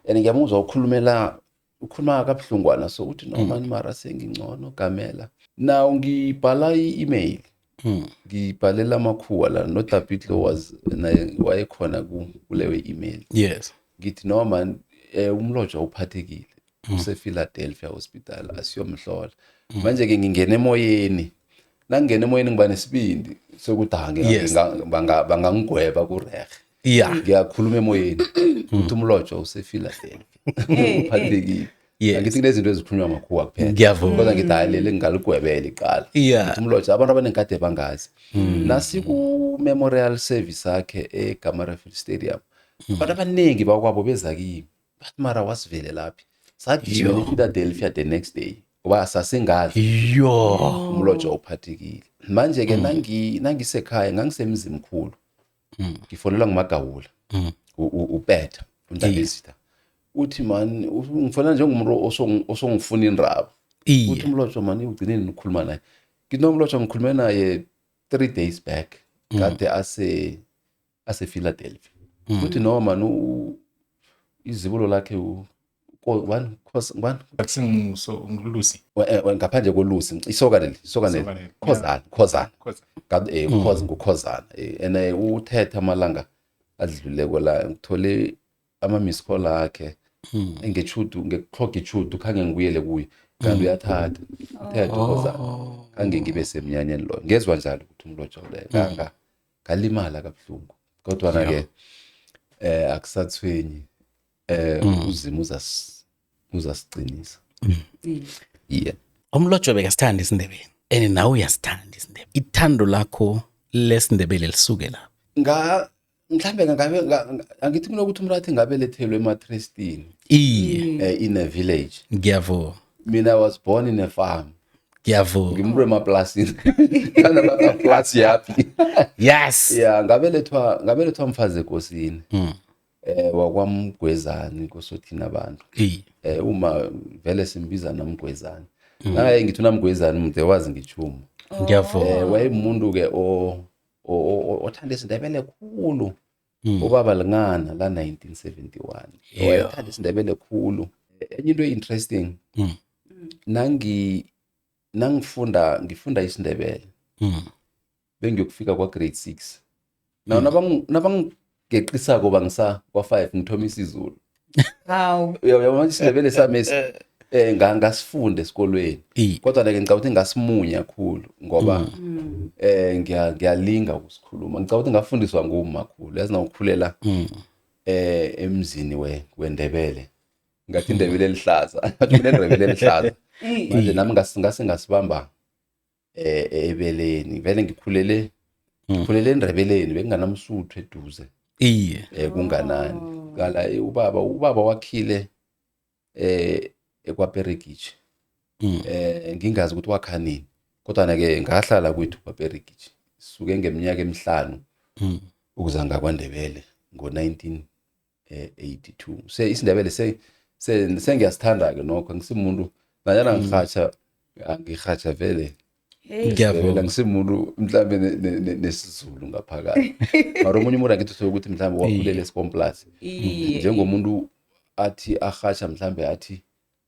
And ngiyamuzwa ukhulumela, ukhuluma kabuhlungwana, so uthi, "No mani, mara sengingcono gamela." Now ngibhala i-email, ngibhalela amakhuwa la, noDavid lo was naye wayekhona kuleyo email. Ngithi, "No man, umlotshwa uphathekile, use-Philadelphia Hospital, asiyomhlola." Manje-ke ngingena emoyeni, nangingena emoyeni ngiba nesibindi sokuthi ha, bangangigweba kurehe. Ngiyakhuluma emoyeni ukuthi umlotshwa use-Philadelphia, uphathekile. Angithi kunezinto ezikhulunywa amakhuwa kuphela.
Ngiyavuma.
Kodwa ngithi hayi, leli ngingaligwebela iqala. Ngithi umlotshwa, abantu abaningi kade bangazi. Nasiku-memorial service akhe eGamma Stadium, abantu abaningi bakwabo beza kimi bathi, "Mara wasivelelaphi?" Sagijimela ePhiladelphia the next day ngoba sasingazi umlotshwa uphathekile. Manje-ke nangisekhaya, ngangisemzimkhulu, ngifonelwa ngumagawula, uPetha uNdabezitha, uthi man, ngifonela njengomuntu osongifuna indaba, uthi, "Umlotshwa mani, ugcineni nikhuluma naye?" Ngithi, "Nomlotshwa ngikhulume naye 3 days back, kade ase Philadelphia." Uthi, "No man, izibulo lakhe bani bani?"
Akusinguso ngulusi.
Ngaphandle kolusi, isoka leli, isoka leli.
Isoka leli.
Khozana, Khozana.
Khoza.
Ukhoza, ngukhozana. And uthethe amalanga adluleko la, ngithole ama-miss call akhe ngechudu, ngekuhloga ichudu, khange ngibuyele kuye, kanti uyathatha, uthethe ukhozana. Khange ngibe semnyanyeni loyo, ngezwa njalo ukuthi umlotshwa leyo ngalimala kabuhlungu, kodwa-ke akusathwenyi, uzimu uzasiqinisa, yeah.
Umlotshwa bekasithanda isiNdebele and nawe uyasithanda isiNdebele. Ithando lakho lesiNdebele lisuke lapho?
Nga mhlambe ngabe angithi kunokuthi umuntu athi ngabelethelwe ematrestini, in a village.
Ngiyavuma.
Mina I was born in a farm.
Ngiyavuma.
Ngimuntu emaplasini, plasi yaphi. Ya, ngabelethwa mfazi ekosini, wakwamgwezani kosothina abantu. Uma vele simbiza namgwezani, naye ngithi unamgwezani mde wazi ngitjhumo.
Ngiyavuma.
Wayemuntu ke othanda isiNdebele khulu, ubaba lingana la 1971. Wayethanda isiNdebele khulu. Enye into interesting, nangifunda, ngifunda isiNdebele, bengiyokufika kwa grade 6 now, nabangeqisako bangisa kwa 5, ngithoma isiZulu.
Hawu.
Uyabona, isiNdebele sami ngasifunda esikolweni, kodwa ke ngicabanga ukuthi ngasimunya kakhulu ngoba ngiyalinga ukusikhuluma. Ngicabanga ukuthi ngafundiswa nguma khulu, yazi, nawukhulela emzini weNdebele, ngathi iNdebele elihlaza, ngathi mina iNdebele elihlaza. Manje nami ngase ngasibamba ebeleni. Vele ngikhulele eNdebeleni, bekunganamsuthu eduze. Kunganani kala, ubaba wakhile ekwaPerekichi. Ngingazi ukuthi wakha nini, kodwa ke ngahlala kwethu kwaPerekichi suke ngeminyaka emihlanu ukuza ngakwaNdebele ngo-1982. Se isiNdebele sengiyasithanda ke nokho, angisimuntu nanyana ngihatsha, angihatsha vele.
Hey.
Ngiyavuma.
Angisimuntu mhlambe nesiZulu ngaphakathi, mara omunye umuntu angithi uthole ukuthi mhlambe wakhulela esikomplasi, njengomuntu athi arhatsha, mhlambe athi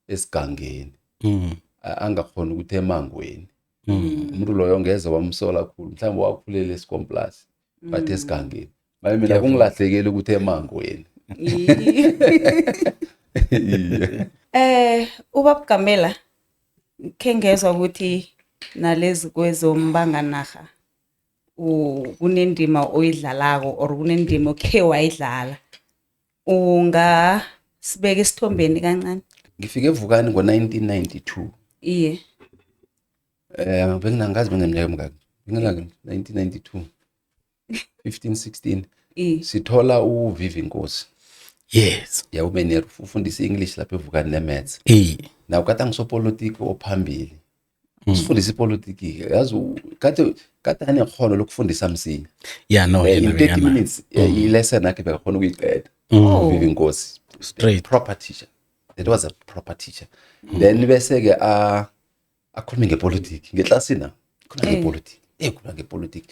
esigangeni, angakhona ukuthi emangweni. Umuntu loyo ngeze wamsola khulu, mhlawumbe wakhulela esikomplasi bathi esigangeni. Manje mina kungilahlekele ukuthi emangweni. Iye.
Ubaba Gamela, khe ngezwa ukuthi nalezi kwezombanganaga kunendima oyidlalako or kunendima okhe wayidlala. Ungasibeka esithombeni kancane?
Ngifike eVukani ngo-1992.
Iye.
Benginangazi bengineminyaka emingaki, benginaka 1992, 15, 16.
Iye.
Sithola uVivi Nkosi. Ya, umeneer ufundisa i-English lapha eVukani ne-maths. Naw kade angisopolitiki ophambili, sifundisa ipolitiki, yazi, kade anekhono lokufundisa msinya.
Yeah, no.
In
Yena
30 minutes, i-lesson yakhe bekakhona ukuyiqeda. Uvivi Nkosi.
Straight.
Proper teacher, that was a proper teacher. Then bese-ke akhulume ngepolitiki ngeklasini, khuluma ngepolitiki, khuluma ngepolitiki,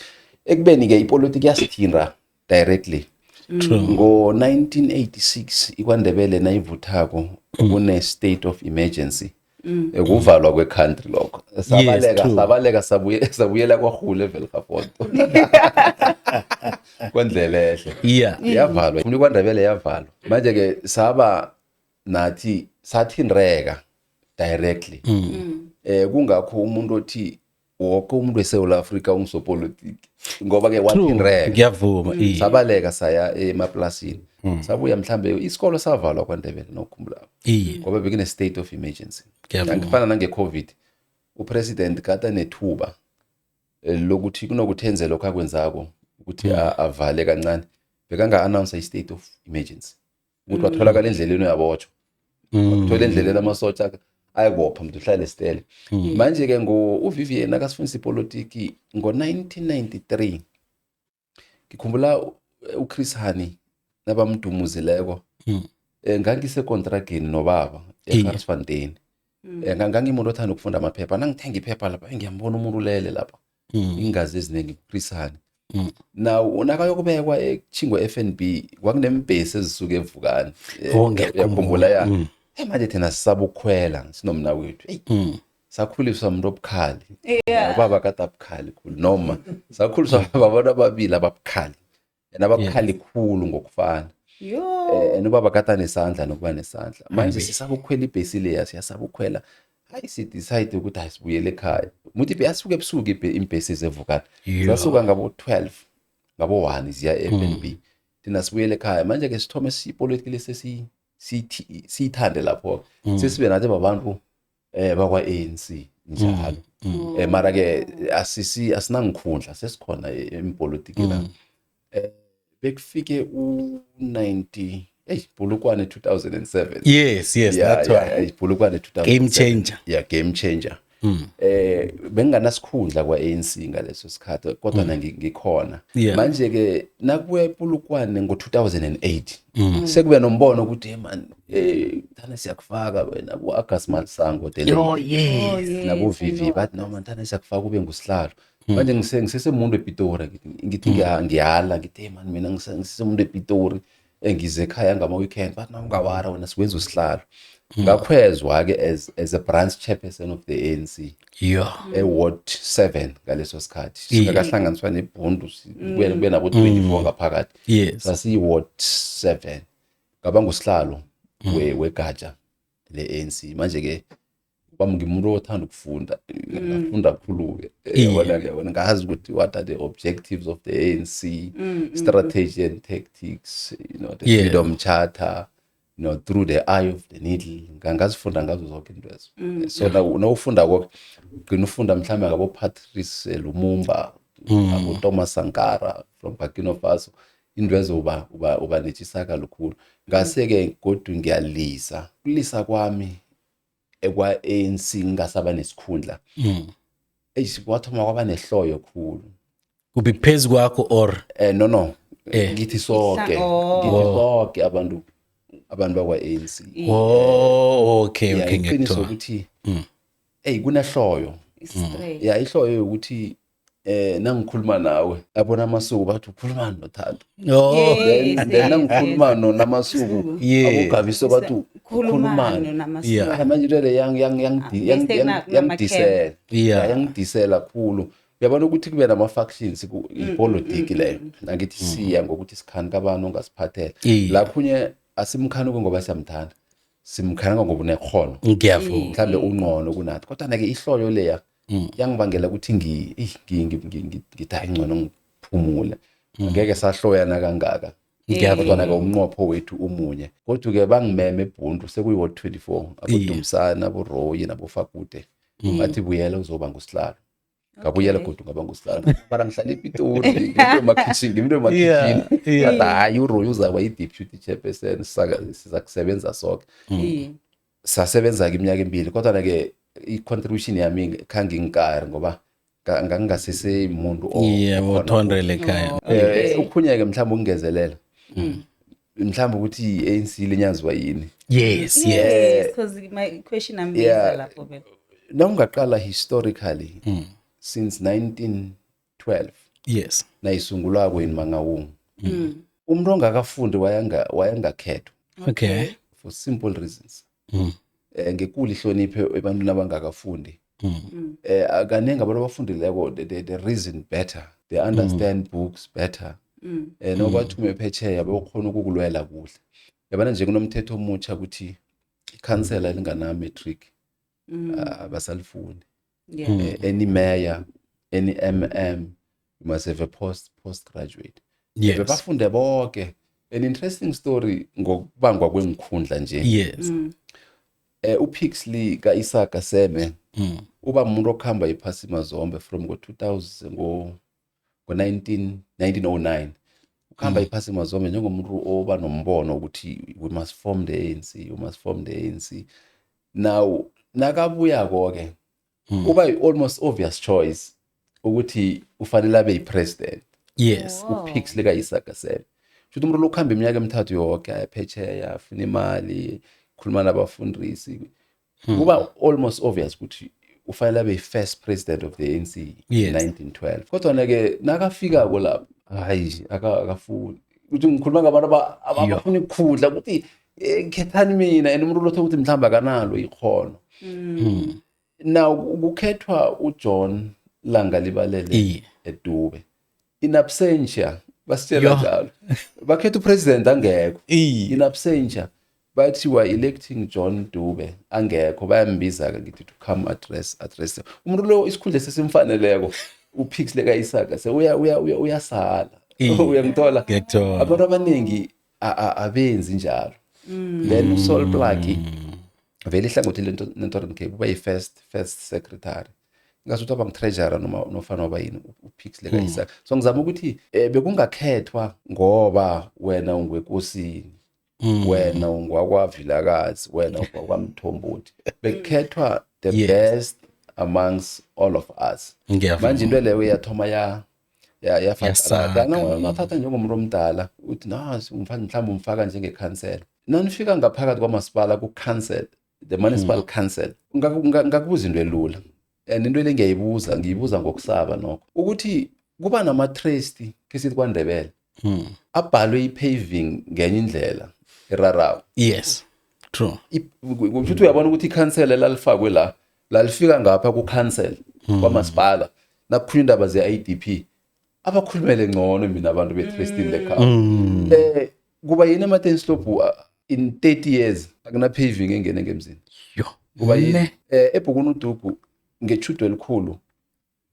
ekubeni-ke ipolitiki yasithinta directly. Ngo-1986 iKwaNdebele nayivuthako, kune-state of emergency, ukuvalwa kwe-country lokho, sabaleka. Sabaleka, sabuyela kwaRhule eVelgefonto, kwendlela ehle. Yavalwa iKwaNdebele, yavalwa. Manje-ke saba nathi sathindreka directly. Kungakho umuntu othi wonke umuntu weSouth Africa ungisopolitiki, ngoba ke wathindreka.
Ngiyavuma, iye.
Sabaleka saya emaplasini, sabuya mhlambe isikolo savalwa KwaNdebele, nokukhumbula, ngoba bekune state of emergency. Ngifana nange-COVID, upresident kade anethuba lokuthi kunokuthi enze lokho akwenzako, ukuthi avale kancane, bekanga-announce i-state of emergency, ukuthi watholakala endleleni uyabotshwa, wathola endleleni amasotsha ayakubopha, mntu uhlale esitele. Manje-ke ngo uVivian akasifundisa ipolitiki ngo-1993, ngikhumbula uChris Hani nabamdumuzileko. Ngangisekontrageni nobaba eGarsfontein. Ngangimuntu othanda ukufunda amaphepha, nangithenga iphepha lapha, ngiyambona umuntu ulele lapha, ingazi eziningi, Chris Hani. Now nakayokubekwa echingwe FNB, kwakunembhesi ezisuka eVukani.
Oh, ngiyakhumbula.
Uyakhumbula, ya. Manje thina sisaba ukukhwela sinomna wethu. Eyi, sakhuliswa umuntu obukhali. Ubaba kade abukhali khulu, noma sakhuliswa babantu ababili ababukhali and ababukhali khulu ngokufana.
Yo.
And ubaba kade anesandla nokuba nesandla. Manje sisaba ukukhwela ibhesi leya, siyasaba ukukhwela. Hayi, si-decide ukuthi hayi, sibuyele ekhaya. Muthi yasuka ebusuku iimbhesi zeVukani. Zasuka ngabo-12, ngabo-1 ziya e-FNB, thina sibuyele ekhaya. Manje-ke sithome ipolitiki lesi siyithande lapho, sesibe nathi babantu bakwa-ANC njalo. Mara ke asisi asinangikhundla, sesikhona empolitiki la. Bekufike u-90, hey, Polokwane 2007.
Yes, that one.
Yeah, Polokwane 2007.
Game changer.
Yeah, game changer. Benginganasikhundla kwa-ANC ngaleso sikhathi, kodwa na ngikhona. Manje ke nakubuya ePolokwane ngo-2008, sekube nombono ukuthi, hey man, thana siyakufaka wena ku-August Masango the
Oh,
late.
yes.
Oh, yes,
Nabo
I
VV
know.
bathi, no man, thana siyakufaka ube ngusihlalo. Manje ngisesemuntu ePitori, ngithi ngiyala, ngithi, hey man, mina ngisesemuntu ePitori, engize ekhaya ngama-weekend. Bathi, na ungawara wena, sikwenza usihlalo. Ngakhwezwa ke as a branch chairperson of the ANC e-ward 7 ngaleso sikhathi, singakahlanganiswa nebhundu, kube nabo 24 ngaphakathi. Sasiyi-ward 7, ngaba ngusihlalo wegatsha le-ANC. Manje-ke bami ngimuntu othanda ukufunda, ngafunda kakhulu-ke. Yabona, yabona, ngazi ukuthi what are the objectives of the ANC, strategy and tactics, the freedom charter, through the eye of the needle. Ngazifunda ngazo zonke into ezo. So nawufunda konke, ugcina ufunda mhlawumbe ngabo Patrice Lumumba, abo Thomas Sankara from Burkina Faso, into ezo uba netshisaka lukhulu. Ngase-ke godu ngiyalisa, kulisa kwami ekwa-ANC, ngingasaba nesikhundla. Eish, kwathoma kwaba nehloyo khulu.
Kube phezu kwakho or?
No, ngithi sonke.
Oh.
Ngithi sonke abantu bakwa-ANC.
Oh, okay.
Yeah,
Okay.
iqiniso
Ngiyakuthola.
ukuthi hey, kunehloyo.
Straight.
Ya, ihloyo yokuthi nangikhuluma nawe abona amasuku bathi ukhuluma noThando.
Oh.
Yes,
Then nangikhuluma noNamasuku, abogabiso bathi
Khulumani
ukhulumani.
noNamasuku.
Manje into le
Bese
yangidisela.
Yeah.
Yangidisela khulu. Uyabona ukuthi kube nama-factions, ipolitiki leyo, angithi siya ngokuthi sikhani kabani ongasiphathela. La khunye asimkhanuki ngoba siyamthanda, simkhanuka ngoba unekhono.
Ngiyavuma.
Mhlambe ungcono kunathi, kodwa-ke ihloyo leya yangibangela ukuthi ngithi hayi, ngcono ngiphumule, angeke sahloyana kangaka.
Ngiyavuma.
Kodwa-ke umnqopho wethu umunye. Kodwa-ke bangimeme eBhundu, sekuyi-ward 24, aboDumsana, aboRoyi naboFakude, bathi buyela uzoba ngusihlalo. Ngabuyela godu, ngaba ngusihlalo, mara ngihlala ePitori, ngimuntu emakhitshini. Bathi hayi, uRoyi uzaba yi-deputy chairperson, siza kusebenza soke. Sasebenza-ke iminyaka emibili, kodwa-ke i-contribution yami khange ingikari ngoba ngangingasese muntu okhona.
Uthondele ekhaya.
Okhunye-ke mhlawumbe ukungezelela mhlawumbe ukuthi i-ANC linyazwa yini.
Yes.
Yes, because my question ambiza lapho vele.
Nawungaqala historically, since 1912 nayisungulwako in Mangaung, umuntu ongakafundi wayengakhethwa for simple reasons. Ngekulu ihlonipho ebantwini abangakafundi. Kaningi abantu abafundileko, they reason better, they understand books better. Nobathume phesheya bayokhona ukukulwela kuhle. Yabona nje kunomthetho omutsha ukuthi ikhansela elingana matric abasalifuni. Any mayor, any MM, you must have a postgraduate. Bebafunde bonke. An interesting story ngokubangwa kwengikhundla nje. UPixley kaIsaka Seme uba umuntu okuhamba iphasi mazombe from ngo-2000, ngo 1909, ukuhamba iphasi mazombe njengomuntu oba nombono ukuthi we must form the ANC, we must form the ANC. Now nakabuyako ke uba almost obvious choice ukuthi ufanele abe yi-president. UPixley kaIsaka Seme, futhi umuntu lokuhamba iminyaka emithathu yonke ayaphetsheya, afuna imali, khuluma nabafundisi, kuba almost obvious ukuthi ufanele abe yi-first president of the ANC in 1912. Kodwa-ke nakafikako lapho, hayi, akafuni. Ukuthi ngikhuluma ngabantu abafuna ukukhudla ukuthi khethani mina, and umuntu lotho ukuthi mhlawumbe akanalo ikhono. Now kukhethwa uJohn Langalibalele eDube in absentia, basitshela njalo, bakhetha upresident angekho. In absentia bathi we are electing John Dube angekho. Bayambiza ke ngithi to come address umuntu lo, isikhundla sesimfaneleko, uPixley kaIsaka se uya uya uyasala. Uyangithola?
Ngiyakuthola.
Abantu abaningi abenzi njalo. Then uSol Plaatje vele ihlangothi le-Northern Cape uba yi-first secretary, ngasuthi waba ngu-treasurer noma nofana waba yini uPixley kaIsaka. So ngizama ukuthi bekungakhethwa ngoba wena ungwekosini, wena ungwakwaVilakazi, wena ungwakwamthombothi, bekukhethwa the best amongst all of us.
Ngiyavuma.
Manje into leyo iyathoma ya
Yasaka.
Nathatha njengomuntu omdala uthi nasi umfana, mhlawumbe umfaka njengekhansela, nanifika ngaphakathi kwamasipala ku-council, the municipal council, ngakubuza into elula, and into le ngiyayibuza, ngiyibuza ngokusaba nokho, ukuthi kuba nama-trust ke sithi kwaNdebele abhalwe i-paving ngenye indlela erarawo.
Yes, true.
Kusho uyabona ukuthi ikhansela elalifakwe la lalifika ngapha ku-council kwamasipala, nakukhulunywa indaba ze-IDP abakhulumele ngcono mina abantu be-trustini lekhaya. Kuba yini eMatenslop in 30 years akuna paving engene ngemzini?
Yo.
Kuba yini?
Ne.
EBhukunudugu ngechudo elikhulu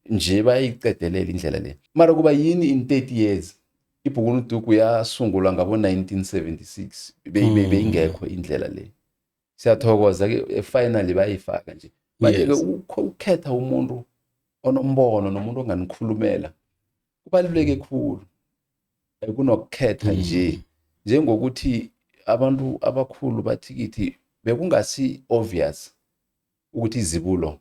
nje bayayicedelela indlela le, mara kuba yini in 30 years? IBhukunudugu yasungulwa ngabo 1976, beyingekho indlela le. Siyathokoza ke, finally bayifaka nje manje ke. Ukukhetha umuntu onombono nomuntu onganikhulumela kubaluleke khulu kunokukhetha nje njengokuthi abantu abakhulu bathi kithi bekungasi obvious ukuthi izibulo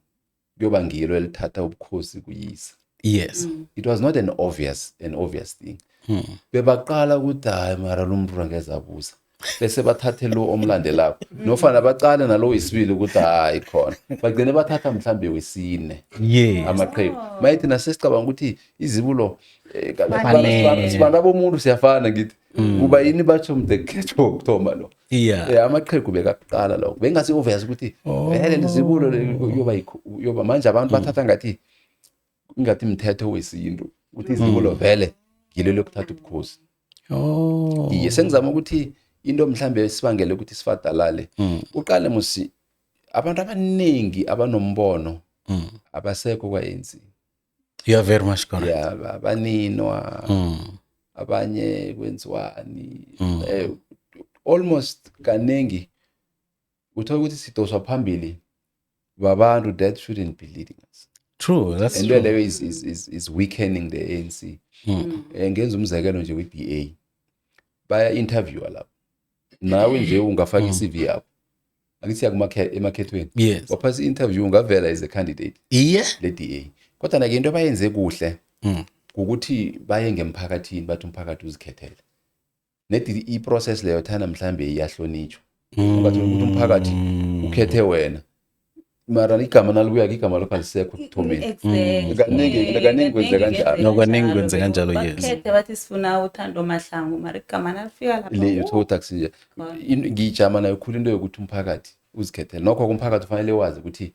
kuyoba ngilo elithatha ubukhosi kuyisa. It was not an obvious thing. Bebaqala ukuthi hayi, mara lo muntu angeze abusa, bese bathathe lo omlandelako, nofana baqale nalo wesibili ukuthi hayi khona, bagcine bathatha mhlambe wesine. Amaqhegu mayithi nasesicabanga ukuthi izibulo
Fanele.
sibana bomuntu siyafana, ngithi kuba yini batsho mde kukhethwa wokuthoma lo? Amaqhegu bekakuqala lokho, bengasi obvious ukuthi vele lizibulo kuyoba yoba. Manje abantu bathatha ngathi mthetho wesintu ukuthi izibulo vele ngilo lokuthatha ubukhosi. Iye, sengizama ukuthi into mhlambe sibangele ukuthi sifadalale, uqale musi abantu abaningi abanombono abasekho kwa-ANC.
You are very much correct.
Ya, baninwa. Abanye kwenziwani, almost kaningi uthola ukuthi sidoswa phambili babantu that shouldn't be leading us.
True, that's
And
true.
leyo is weakening the ANC. Ngenza umzekelo nje, we-DA baya interviewa lapho, nawe nje ungafaka i-CV yakho, angithi emakhethweni, waphasa i-interview, ungavela as a candidate le-DA. Kodwa nake into abayenze kuhle ukuthi baye ngemphakathini, bathi umphakathi uzikhethele. Nedi i-process leyo thana mhlambe iyahlonitshwa, ungathola ukuthi umphakathi ukhethe wena, mara igama nalibuya, igama lokho alisekho ekuthomeni.
Exactly.
Kaningi kwenzeka kanjalo.
No, kaningi kwenzeka kanjalo, yes.
Bakhethe bathi sifuna uThando Mahlangu, mara igama nalifika lapha,
Le uthola ukuthi akusinje. Ngijama nayo khulu into yokuthi umphakathi uzikhethele. Nokho umphakathi ufanele wazi ukuthi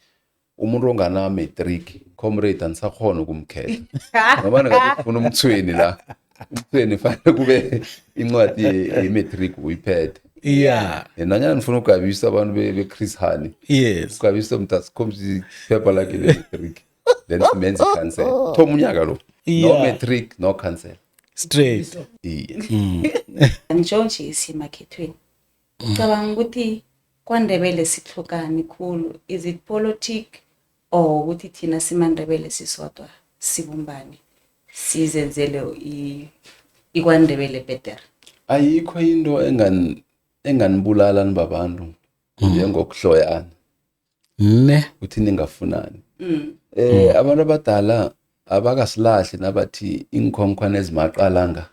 umuntu ongana-matric, comrade, anisakhona ukumkhetha, ngoba ngathi ufuna umthweni la, umthweni fanele kube incwadi ye-matric uyiphethe. Nanyana nifuna ukugabisa abantu be-Chris Hani, ugabisa umuntu asikhombisa iphepha lakhe le-matric, then simenze ikhansela. Thoma unyaka lo, no matric, no council.
Straight.
Iye.
Njengo nje siyemakhethweni, ucabanga ukuthi kwaNdebele sihlukani khulu? Is it politic or ukuthi thina simaNdebele sisodwa sibumbane, sizenzele ikwaNdebele better?
Ayikho into enganibulala nibabantu njengokuhloyana,
Ne.
ukuthi ningafunani. Abantu abadala abakasilahli nabathi iinkhonkhwane ezimaqalanga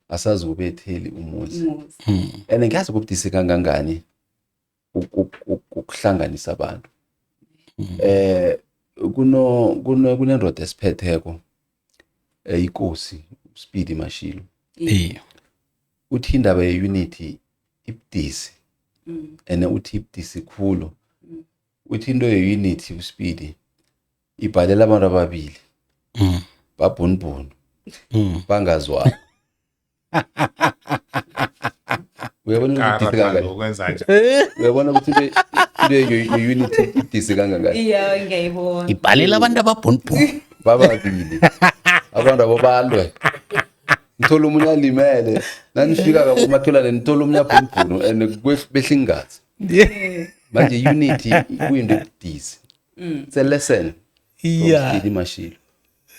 asazubetheli umuzi.
Umuzi.
And ngiyazi kubudisi kangangani ukuhlanganisa abantu. Kuno kuno kunendoda esiphetheko, inkosi Speedy Mashilo, uthi indaba ye-unity ibudisi, and uthi ibudisi khulu. Uthi into ye-unity uSpeedy ibhalela abantu ababili babhunubhunu, bangazwani. Uyabona ukuthi ibudisi kangangani?
Ukwenza nje.
Uyabona ukuthi into ye-unity ibudisi kangangani?
Iya, ngiyayibona.
Ibhalela abantu ababhunubhunu.
Bababili abantu abo balwe, nithola omunye alimele, nanifika kabomakhelwane nithola omunye abhunubhunu and behla ingazi. Manje unity kuyinto ebudisi. It's a lesson from Speedy Mashilo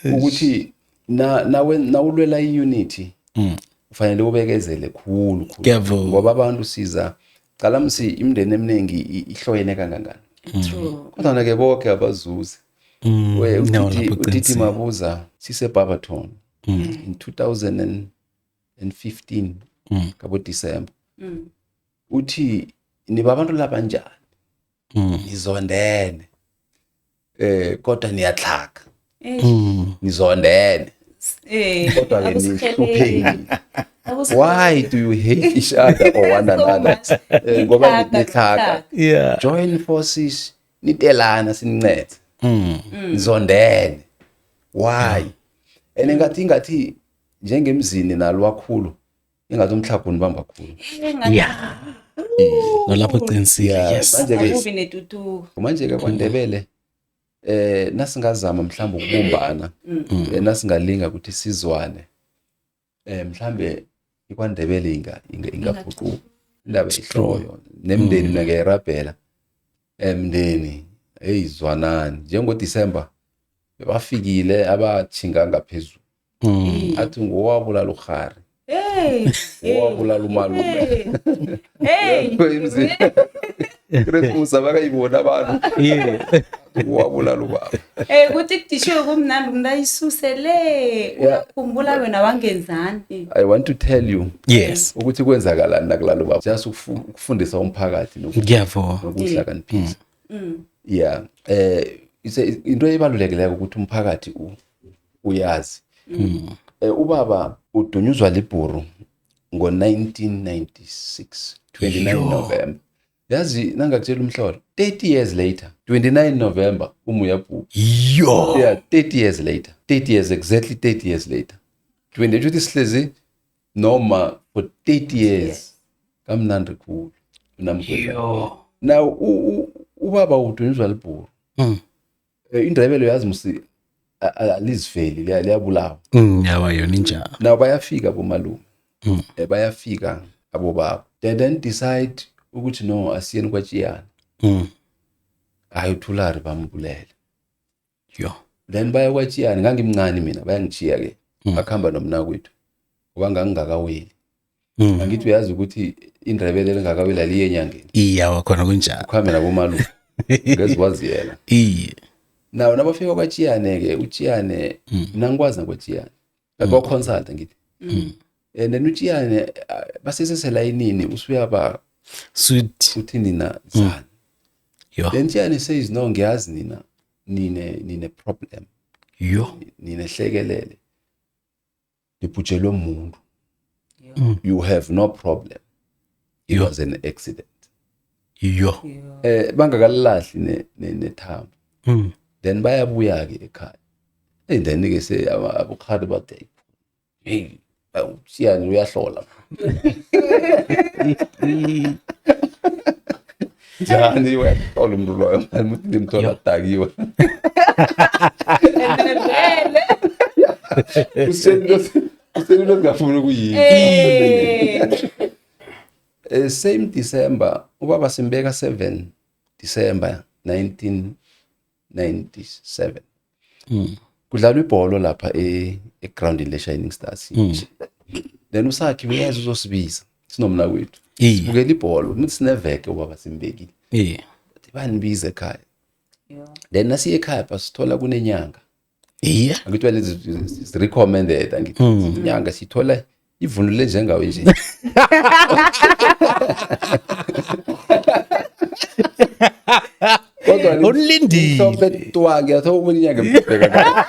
ukuthi na nawe nawulwela i-unity ufanele ubekezele khulu khulu,
Ngiyavuma.
ngoba abantu siza cala msi imindeni eminingi ihloyene kangangani,
True.
kodwa ke bonke abazuzi. We
No,
uTiti,
lapho
uTiti
uqinisile.
Mabuza sise Barberton in 2015 kabo December, uthi nibabantu labanjani, nizondene kodwa niyatlhaga, nizondene kodwa ke nihluphekile. Why do you hate each other or one
So
another?
much.
Ngoba
Nitlhaga,
nitlhaga. Join forces, nitelana sinincede. Nizondene, why? And ngathi njengemzini nalwakhulu, ingathi umtlhago unibamba khulu.
Yeah. No, lapho uqinisile.
Yeah,
Yes.
manje-ke
Akubi netuthuko.
Manje-ke kwaNdebele nasingazama mhlawumbe ukubumbana, nasingalinga ukuthi sizwane, mhlambe ikwaNdebele ingaphuquka indaba ihloyo nemndeni. Mina ngiyayirabhela emndeni, hey, zwanani. NjengoDisemba bafikile abatjhinga ngaphezulu, athi ngowabulala urhari,
Hey.
owabulala umalume.
Hey.
Emzini Christmas abakayiboni abantu, wabulala ubaba.
Kuthi kudishiwe kumnandi, umuntu ayisuse le. Uyakhumbula wena wangenzani?
I want to tell you ukuthi kwenzakalani nakulalo baba, just ukufundisa umphakathi
Ngiyavuma.
nokuhlakaniphisa. Yeah, into ebalulekileyo ukuthi umphakathi uyazi. Ubaba udunyuzwa libhuru ngo-1996, 29 November. Yazi nangakutshela umhlolo, 30 years later, 29 November uma uyabhubha.
Yo.
Yeah, 30 years later, 30 years, exactly 30 years later. 20 ukuthi sihlezi noma for 30 years kamnandi khulu unamkwethu.
Yo.
Now ubaba udunyuzwa libhuru. Indrebele, uyazi musi, Aliziveli, liyabulawa.
Yawa yona injalo.
Now bayafika bomalume, bayafika abobaba, they then decide ukuthi no, asiyeni kwaTshiyana. Hayi, uThulari bambulele.
Yo.
Then baya kwaTshiyana, ngangimncane mina, bayangichiya ke, bakhamba nomnakwethu ngoba ngangingakaweli. Angithi uyazi ukuthi iNdebele lingakaweli aliye enyangeni.
Iyawa khona kunjalo.
Ukuhambe nabomalume ngezwaziyela. Nawo nabafika kwaTshiyane-ke, uTshiyane, mina ngikwazi nakwaTshiyane, baconsulta ngithi, and then uTshiyane, baseseselayinini, usuyaba
Sweet.
Uthi nina zani.
Yo.
Then Tshiyane says, "No, ngiyazi nina nine problem."
Yo.
Ninehlekelele, nibhujelwe umuntu. You have no problem, it
Yo.
was an accident.
Yo.
Bangakalahli nethambo. Then bayabuya ke ekhaya, and then ke se abukhali bathi, hey, uTshiyane uyahlola njani, uyahlola umuntu loyo mani, uthi nimthola dakiwe.
Vele.
Usento singafuni ukuyini. Same December, ubaba simbeka 7 December 1997. Kudlalwa ibholo lapha egroundini le Shining Stars. Then usakhi uyeza uzosibiza sinomna kwethu. Sibukela ibholo, mithi sineveke ubaba simbekile. Bathi banibiza ekhaya. Then nasiye ekhaya pasithola kunenyanga. Angithi wena is recommended, angithi inyanga sithola ivunule njengawe nje. Kodwa
Ulindile.
mhlophe twa, ngiyathola ukubona inyanga emhlophe kangaka.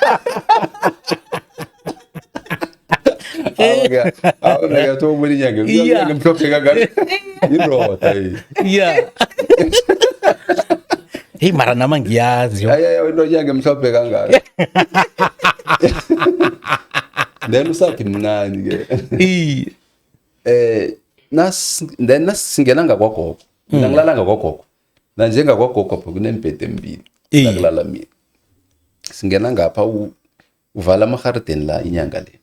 Awu, ngiyathola ukubona inyanga inyanga emhlophe kangaka. Indoda yi.
Yeah. Hey, mara nama ngiyazi yo.
Hayi hayi, into inyanga emhlophe kangaka. Then usakhi mncane ke. Nas then nasingena ngakwagogo, mina ngilala ngakwagogo, na njengakwagogo pho kunembhede emibili. La kulala mina, singena ngapha, uvala amaharideni la inyanga le.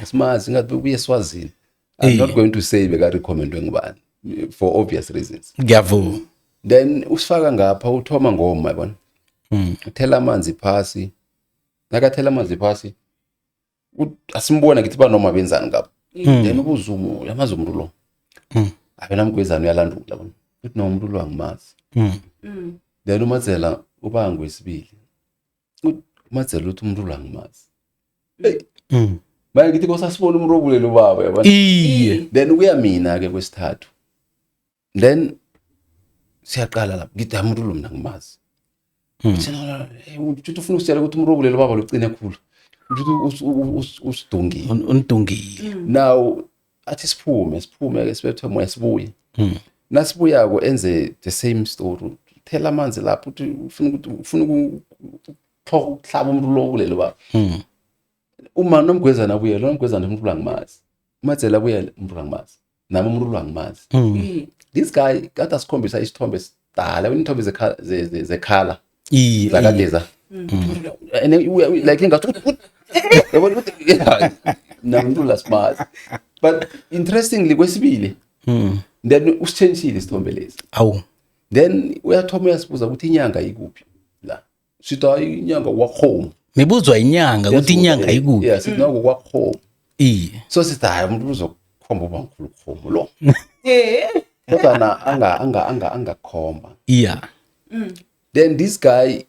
Simazi ngathi bekuye eSwazini. I'm not going to say beka-recommendwe ngubani for obvious reasons.
Ngiyavuma.
Then usifaka ngapha, uthoma ngoma, yabona, uthela amanzi phasi, nakathela amanzi phasi, asimbona ngithi banoma benzani ngapha. Then ubuzumu yamazi umuntu lo, abe namgwezana uyalandula, bona uthi no, umuntu lo angimazi. Then uMadzela uba ngwesibili, uMadzela uthi umuntu lo angimazi. Manje ngithi kosasibona umuntu obulele ubaba, yabona. Then kuya mina ke kwesithathu, then siyaqala lapho, ngithi hayi, umuntu lo mina ngimazi. Uthi no, no, eh, uthi ufuna ukusitshela ukuthi umuntu obulele ubaba lo ucine khulu, uthi usidungile.
Undungile.
Now athi siphume, siphume ke, sibethe moya, sibuye. Nasibuyako enze the same story, thela amanzi lapho, uthi ufuna ukuthi ufuna ukuhlaba umuntu lo obulele ubaba. Uma nomgwezana abuyele, nomgwezana umuntu lo angimazi, uMadzela abuyele, umuntu lo angimazi, nami umuntu lo angimazi. This guy kade asikhombisa isithombe sidala, isithombe zekhala zakade za and like ingathi yabona ukuthi yeah, namuntu lasimazi. But interestingly kwesibili then usitshentshile isithombe lesi.
Awu.
Then uyathoma uyasibuza ukuthi inyanga ikuphi la, sithi hayi, inyanga kwaKhomo.
Nibuzwa inyanga ukuthi inyanga ikuphi?
Yeah, sithi noko kwaKhomo. So sithi hayi, umuntu uzokhomba uba mkhulu Khomo lo. Kodwa na angakhomba. Then this guy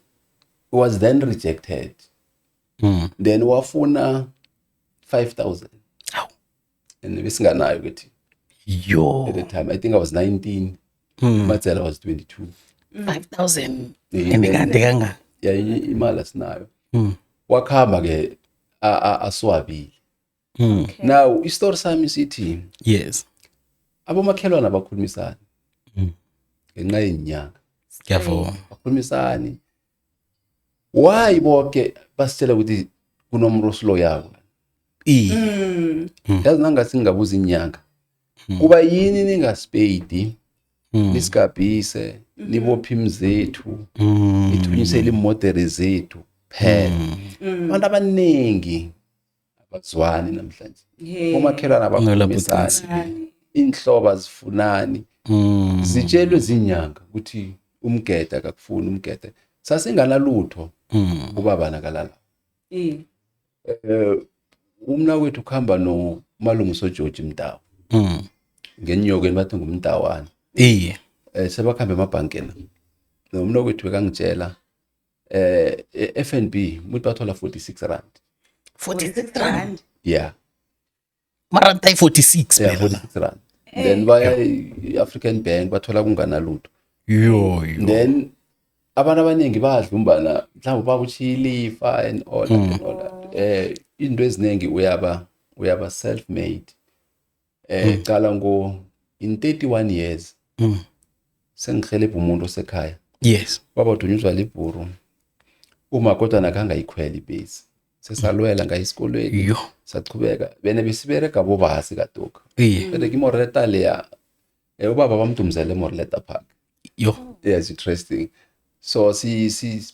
was then rejected. Then wafuna 5000.
Awu.
And besinganayo ukuthi
Yo.
at the time I think I was 19. Madzela was 22.
5000.
Yeah.
And kade kangaka.
Yeah, imali asinayo. Wakhamba ke aswabile. Now istory sami sithi abomakhelwane abakhulumisani ngenxa yenyanga.
Ngiyavuma.
Bakhulumisani. Why bonke basitshela ukuthi kunomuntu osiloyako? Yazi nangathi ngingabuza inyanga, kuba yini ningasipeyidi, nisigabhise, nibophe imzethu, nithunyisele imodere zethu? Phela abantu abaningi abazwani namhlanje. Omakhelwane abakhulumisani, inhlobo azifunani. Zitshelwe zinyanga ukuthi umgede akakufuni umgede. Sasinganalutho ubaba nakalala. Umna wethu kuhamba nomalungiso George Mdawu. Ngenyokeni bathi ngumdawana.
Iye.
Sebakhamba emabhankeni. Nomna wethu bekangitshela FNB umuntu bathola 46 rand.
46 rand.
Yeah.
Maranta ayi-46
Yeah,
phela.
46 rand. Then baya i-African Bank bathola kunganalutho.
Yo yo.
Then abantu abaningi badlumbana mhlawumbe babutshiya ilifa and all that and all that. Into eziningi uyaba self made. Cala ngo in 31 years. Sengihelebha umuntu osekhaya.
Yes.
Baba udunyuzwa libhuru. Uma kodwa nakangayikhwela ibhesi. Sesalwela ngayisikolweni.
Yo.
Sachubeka. Bene besibereka bobasi kadoka.
Iye.
Bese ke Moreleta leya. Ubaba bamdumzele eMoreleta Park.
Yo.
Yes, interesting. So si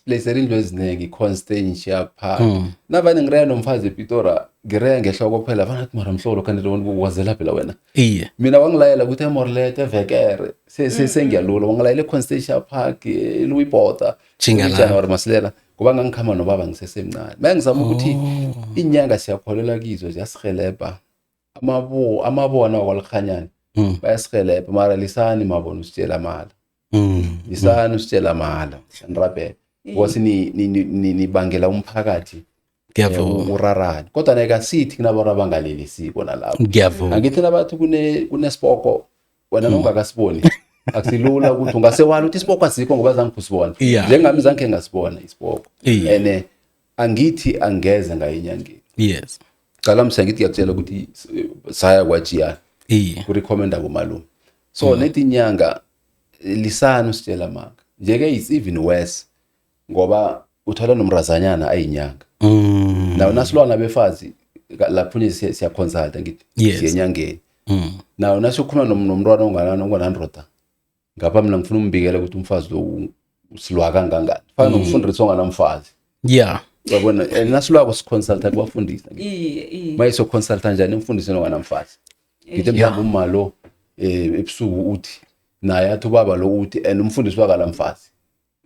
place into eziningi Constantia Park. Navane ngireya nomfazi ePitori, ngireya ngehloko kuphela vana athi mara mhlolo kanti wazela phela wena.
Iye.
Mina wangilayela ukuthi eMoreleta eVekere. Sengiyalula wangilayela eConstantia Park, eLouis Botha.
Tjhinga la.
January Masilela ngoba ngangikhamba nobaba ngisesemncane. Mangizama ukuthi inyanga siyakholelwa kizo ziyasihelebha. Amabona wakwalikhanyana bayasihelebha mara lisani mabona usitshela mala. Lisani usitshela mala nirabhele. Because nibangela umphakathi
Ngiyavuma.
urarane. Kodwa neka sithi kunabantu abangalelisi nalapho.
Ngiyavuma.
Angithi nabathi kunesipoko wena nongakasiboni. Akusilula ukuthi ungasewala ukuthi isipoko asikho ngoba zange usibona. Njengami zange ngasibona isipoko. Ene angithi angeze ngayinyangeni.
Yes.
Cala mse ngithi ngiyakutshela ukuthi saya kwaJiyana. Ku recommenda bomalume. So nethi inyanga lisana usitshela manga. Njeke it's even worse ngoba uthola nomrazanyana ayinyanga. Nawo nasilwana befazi lapho nje siya consult ngithi siyenyangeni. Nawo nasiyokhuluma nomntwana onganani onganandoda. Ngapha mina ngifuna umbikela ukuthi umfazi lo usilwa kangangani. Fana nomfundisi onganamfazi.
Yeah.
Uyabona nasilwako siconsulta kubafundisi.
Iye.
Mayiso consulta njani umfundisi onganamfazi. Ngithi mhlawumbe umma lo ebusuku uthi naye athi ubaba lo uthi and umfundisi wakalamfazi.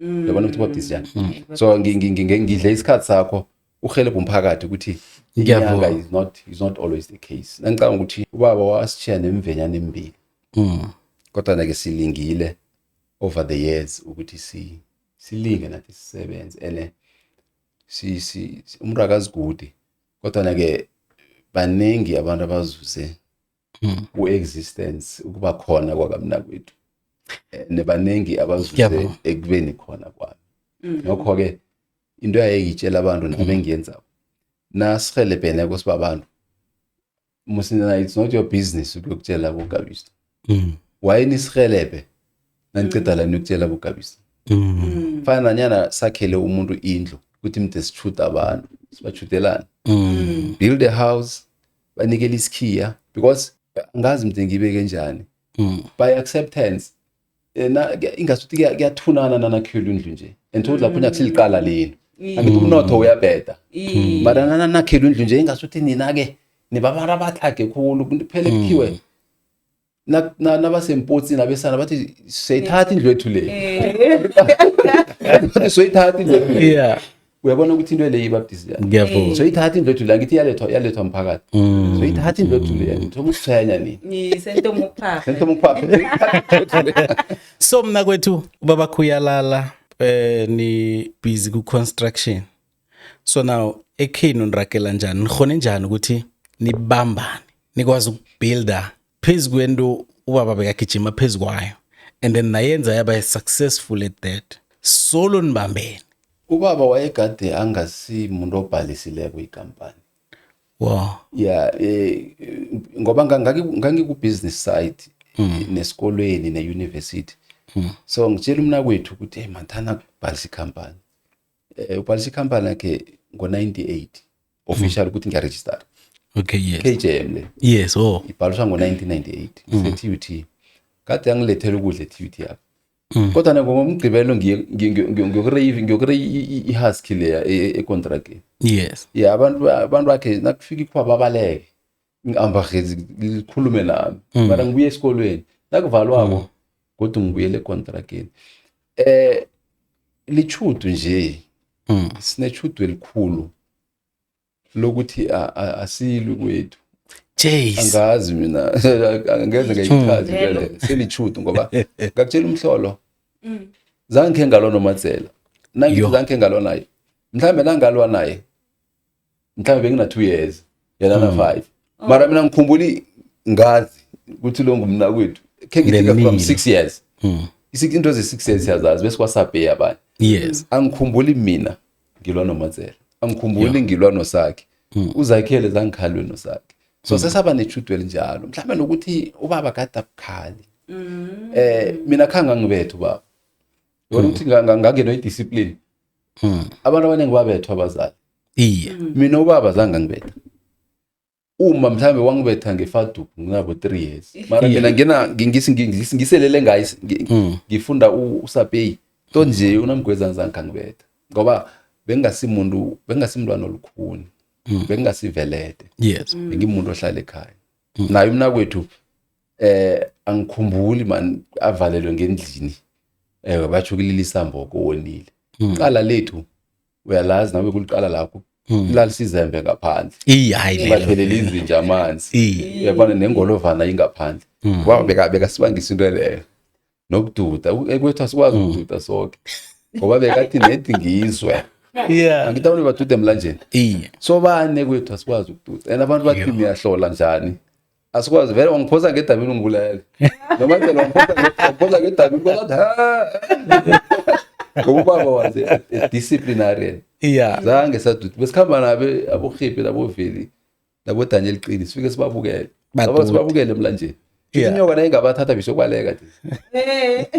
Uyabona ukuthi babudisi njani. So ngidle isikhathi sakho uhelebha umphakathi ukuthi inyanga is not always the case. Ngicabanga ukuthi ubaba wasishiya nemvenyana emibili. Kodwa ke silingile over the years ukuthi silinge nathi sisebenze ene si umuntu akazigudi kodwa ke baningi abantu abazuze ku-existence ukuba khona kwakamnakwethu nebaningi abazuze ekubeni khona kwami. Nokho ke into ayeyitshela abantu nami engiyenzako nasihelebhene kusibabantu musina it's not your business ukuyokutshela bogabisa. Why nisihelebhe naniceda la niyokutshela bogabisa. Fana nanyana sakhele umuntu indlu ukuthi mde sithuta abantu sibachutelana. Build a house banikele isikhiya because angazi mde ngibeke njani. By acceptance ingasuthi kuyathunana nanakhela indlu nje. And thola lapho nyakusiqala leni. Angithi umnotho uyabheda. Mara nanakhela indlu nje ingasuthi nina ke nibabara abatlhage khulu phela kuthiwe nabasempotsi nabesana bathi seyithatha indlu ethu le. Bathi soyithatha indlu ethu le.
Yeah.
Uyabona ukuthi into le ibabudisi njani.
Ngiyavuma.
Soyithatha indlu ethu la ngithi yalethwa mphakathi. Soyithatha indlu ethu le ngithoma ukusithenya nini.
Sentoma ukuphapha.
Sentoma ukuphapha.
So mna kwethu ubaba khuyalala ni busy ku construction. So now ekhenu nirakela njani? Nikhone njani ukuthi nibambane nikwazi ukubuilda phezu kwento ubaba bekagijima phezu kwayo and then nayenza yaba successful at that. Solo nibambene.
Ubaba wayegade angasimuntu obhalisileko ikampani.
Wow.
Yeah, ngoba ngangiku business side nesikolweni ne university. So ngitshela umna kwethu ukuthi hey manthana kubhalisa ikampani. Ubhalisa ikampani yakhe ngo-98 official ukuthi ngiyaregister.
Okay, yes.
KJM le.
Yes, oh.
Ibhaliswa ngo-1998 se TUT. Kade yangilethela ukudla e-TUT yakho. Kodwa ngomgqibelo ngiyokureyi ngiyokureyi i-husky leya ekontrageni. Ya, abantu bakhe nakufika ikhuwa babaleke, ngihambahezi likhulume nami, mara ngibuye esikolweni nakuvalwako, kodwa ngibuyele ekontrageni. Lichudu nje, sinechudu elikhulu lokuthi asilwi kwethu.
Jeez.
Angazi mina, angeze ngayichaza into leyo, selichudu, ngoba ngakutshela umhlolo, zange khe ngalwa noMadzela. Nangithi zange khe ngalwa naye, mhlawumbe nangalwa naye mhlawumbe bengina 2 years, yena na 5, mara mina ngikhumbuli ngazi ukuthi lo ngumna kwethu, khe ngithi from
Nenile.
6 years. Into ze-6 years siyazazi, bese kwasabhe abanye. Angikhumbuli mina ngilwa noMadzela, angikhumbuli ngilwa nosakhe, uZakhele zangikhalwe nosakhe, so sesaba nechudo elinjalo, mhlawumbe nokuthi ubaba kade abukhali. Mina khange angibethe ubaba, yona ukuthi ngangenwa i-discipline. Abantu abaningi babethwa abazali. Mina ubaba zange angibetha, uma mhlawumbe wangibetha ngefaduku nginabo 3 years, mara mina ngena ngiselele ngayo, ngifunda usapeyi to nje, uNamgwezana zange angibetha ngoba bengingasimuntu, bengingasimntwana olukhuni, bengingasivelede. Bengimuntu ohlala ekhaya naye umnakwethu. Angikhumbuli man avalelwe ngendlini, batsho kulila isamboko wonile. Iqala lethu uyalazi nawe, kuliqala lakho, kulalisa izembe ngaphandle.
Iye, hayi lelo.
Bathelele izinja amanzi. Uyabona, nengolovana ingaphandle. Ngoba bekasibangisa into leyo nokududa. Ekwethu asikwazi ukududa sonke ngoba bekathi nedi ngizwe. Angithi abantu baduda emlanjeni. Sobane kwethu asikwazi ukududa, and abantu bathi niyahlola njani, asikwazi vele. Wangiphosa ngedabini ungibulele, noma nje wangiphosa ngedabini, kodwa ha, ngoba ubaba was a disciplinarian. Zange saduda, besikhamba nabe aboRhipi naboVeli naboDaniel Qini, sifike sibabukele.
Badude.
Aba sibabukele emlanjeni. Inyoka nayingabathatha bisokubaleka nje.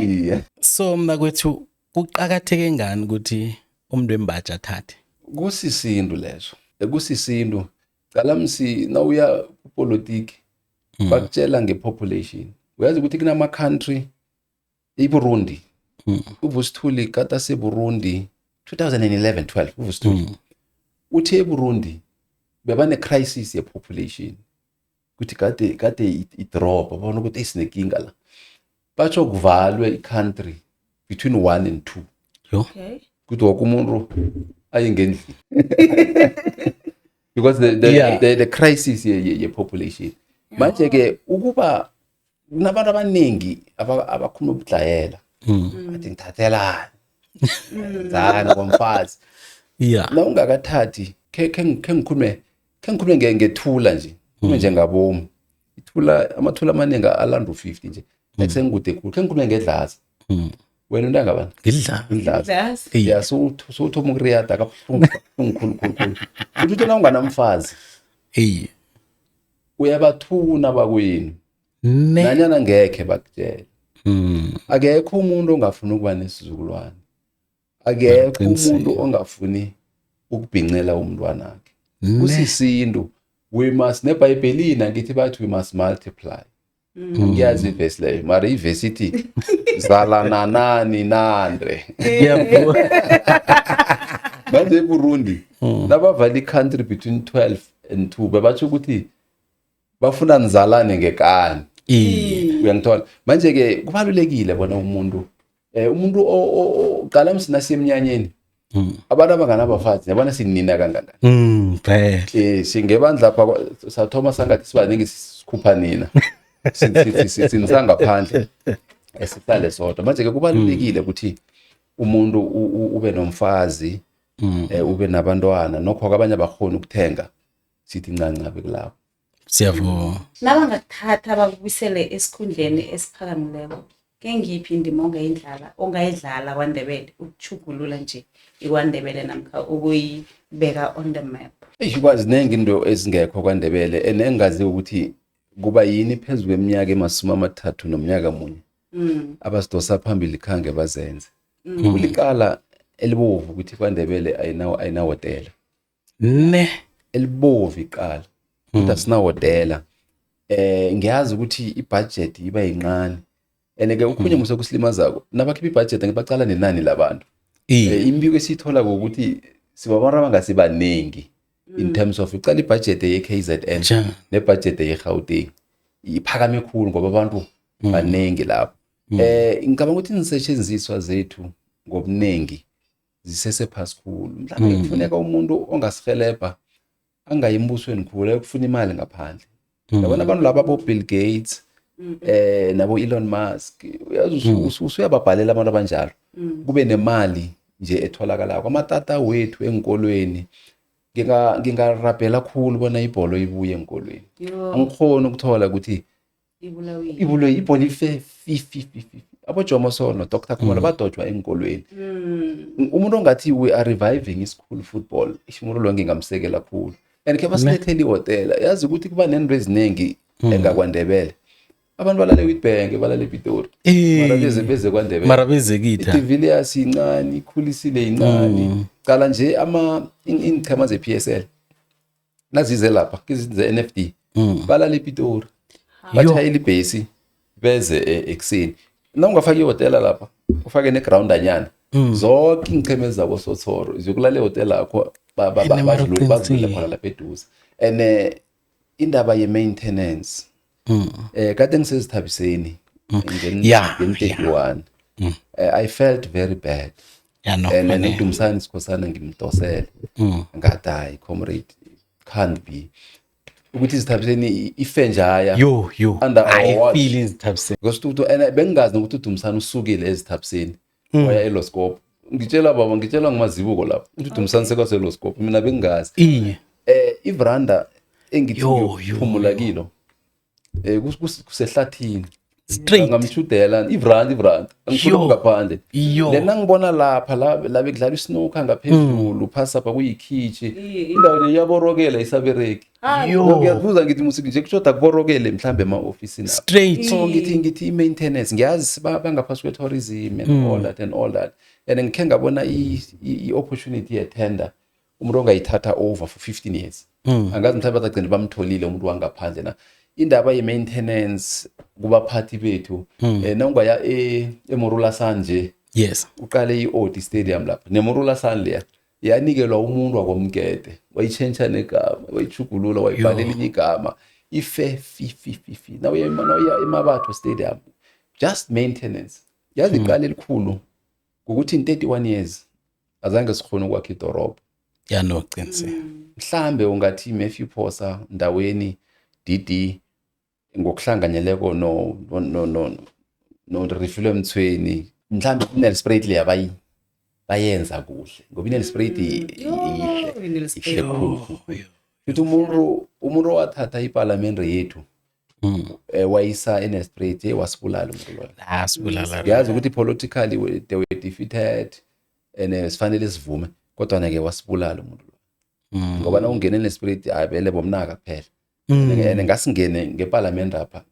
Iye.
So mna kwethu, kuqakatheke ngani ukuthi umuntu wembaji athathe?
Kusisintu leso, ekusisintu. Cala msi, nawuya kupolitiki bakutshela nge-population. Uyazi ukuthi kunama-country, iBurundi, uVusithuli kade aseBurundi 2011 12, uVusithuli uthe eBurundi bebane-crisis ye-population, ukuthi kade idrop, babona ukuthi esinenkinga la, batsho kuvalwe i-country between 1 and 2.
Yo.
Ukuthi woke umuntu aye ngendlini because the crisis ye population. Manje-ke ukuba kunabantu abaningi abakhuluma ubudlayela, athi ngithathelani zani komfazi. Na ungakathathi, khe ngikhulume ngethula nje, khulume nje ngabomu ithula, amathula amaningi alanda u-50 nje, ekusengikude khulu. Khe ngikhulume ngedlaza. Wena untanga bani?
Ngidla.
Idlaza.
Dlaza.
Ya, sowuthoma ukuriyada kabuhlungu, kabuhlungu khulu khulu khulu. Uthi uthi na unganamfazi, uyabathuna bakwenu.
Ne.
Nanyana ngekhe bakutshele. Akekho umuntu ongafuni ukuba nesizukulwane, akekho umuntu ongafuni ukubhincela umntwanakhe. Kusisintu, we must, nebhayibhelini angithi bathi we must multiply. Ngiyazi ivesi leyo, mara ivesi ithi zalananani nande.
Ngiyabona.
Manje eBurundi nabavala i-country between 12 and 2, bebatsho ukuthi bafuna nizalane ngekani. Uyangithola? Manje-ke kubalulekile bona umuntu qala msina siyemnyanyeni, abantu abanganabafazi yabona sinina kangangani.
Phela.
Singebandla lapha sathoma sangathi sibaningi, sikhupha nina, sinisangaphandle, sihlale sodwa. Manje-ke kubalulekile ukuthi umuntu ube nomfazi, ube nabantwana. Nokho abanye abakhoni ukuthenga, sithi ncancabe kulapho.
Siyavuma.
Nabangakuthatha bakubuyisele esikhundleni esiphakamileko, ke ngiphi indima ongayidlala kwaNdebele ukuchugulula nje iKwaNdebele namkha ukuyibeka on the map?
Eish, kwaziningi into ezingekho kwaNdebele and engaziwa ukuthi kuba yini phezu kweminyaka emasumi amathathu nomnyaka munye abasidosa phambili khange bazenze. Kuliqala elibovu ukuthi kwaNdebele ayinawotela.
Ne.
Elibovu iqala ukuthi asinawotela. Ngiyazi ukuthi ibudget iba yincane. And ke okhunye musa kusilimazako, nabakhipha ibudget ngibacala nenani labantu.
Iye.
Imbiko esiyithola ngokuthi sibabantu abangasibaningi in terms of ucala ibudget ye-KZN nebudget ye-Gauteng iphakame khulu ngoba abantu baningi lapho. Ngicabanga ukuthi insetshenziswa zethu ngobuningi zisesephasi khulu. Mhlawumbe kufuneka umuntu ongasihelebha angayi embusweni khulu, ayokufuna imali ngaphandle. Yabona abantu laba bo Bill Gates nabo Elon Musk, uyazi, usuyababhalela abantu abanjalo, kube nemali nje etholakalako. Amatata wethu enkolweni, ngingarabhela khulu bona ibholo ibuye enkolweni.
Yo,
Angikhoni ukuthola ukuthi
ibulawiwe.
Ibolo, ibholo ife fi fi fi fi. Abojomo Sono, Dr Khumalo badojwa enkolweni. Umuntu ongathi we are reviving i-school football, umuntu lo ngingamsekela khulu. And ke basilethele ihhotela, yazi ukuthi kuba nento eziningi engakwandebele, abantu balale Witbank, balale ePitori, mara beze kwaNdebele.
Mara beze kitha.
I-De Villiers incane, ikhulisile, incane. Cala nje ama iinchema ze-PSL nazize lapha ze-NFD, balala ePitori, batshayela ibhesi beze ekuseni. Na ungafaka ihhotela lapha, ufake negroundanyana, zonke iinchema zabo sothoro ziyokulala ehhotela yakho,
Ene mara
bazidlule
uqinisile.
Khona lapha eduze. And indaba ye-maintenance, kade ngisezithabiseni ngen-31, I felt very bad.
Ya, no.
And
Fanele.
uDumisani Sikhosana ngimdosele, ngathi, "Hayi comrade, can't be ukuthi izithabiseni ifenjaya
Yo yo.
under our
I
watch."
feel izithabiseni.
Because and bengingazi nokuthi uDumisani usukile ezithabiseni waya eLoskop. Ngitshela baba, ngitshelwa ngumazibuko lapho ukuthi uDumisani sekwaseLoskop, mina bengingazi. Ivranda engithi
Yo, yo,
ngiyophumula kilo kusehlathini.
Straight.
Ngamshudela ivranda, angikhuluma
Yo.
ngaphandle.
Yo.
Lena ngibona lapha la bekudlalwa isnooker ngaphezulu phasi apha kuyikhitshi, indawo le iyaborokela, isabereki.
Yo.
Ngiyabuza ngithi musiki nje kushoda kuborokele mhlambe ema-ofisini apha.
Straight.
So ngithi i-maintenance, ngiyazi bangaphasi kwe-tourism and all that and all that, and ngikhe ngabona i-opportunity ye-tender, umuntu ongayithatha over for 15 years. Angazi mhlawumbe bagcine bamtholile umuntu wangaphandle na. Indaba ye-maintenance kubaphathi bethu, nawungaya eMorula Sun nje, uqale i-Odi Stadium lapha neMorula Sun leya, yanikelwa umuntu wakwamgede, wayitshentsha negama, wayijugulula, wayibhala elinye igama, ife fi fi fi fi. Nawuya eMabatho Stadium, just maintenance. Yazi iqala elikhulu ngokuthi in 31 years azange sikhone ukwakha idorobho.
Ya, no, qinisile.
Mhlambe ungathi Matthew Phosa ndaweni DD ngokuhlanganyeleko no Refilwe Mtsweni, mhlambe iNelspruit leya bayenza kuhle, ngoba iNelspruit ihle, ihle khulu. Futhi umuntu owathatha iparlamente yethu wayisa eNelspruit, wasibulala umuntu loyo.
Ah, sibulala.
Ngiyazi ukuthi politically they were defeated and sifanele sivume, kodwa ke wasibulala umuntu lo, ngoba na ungene eNelspruit, hayi vele bomnaka kuphela. And ngasingene ngeparlament apha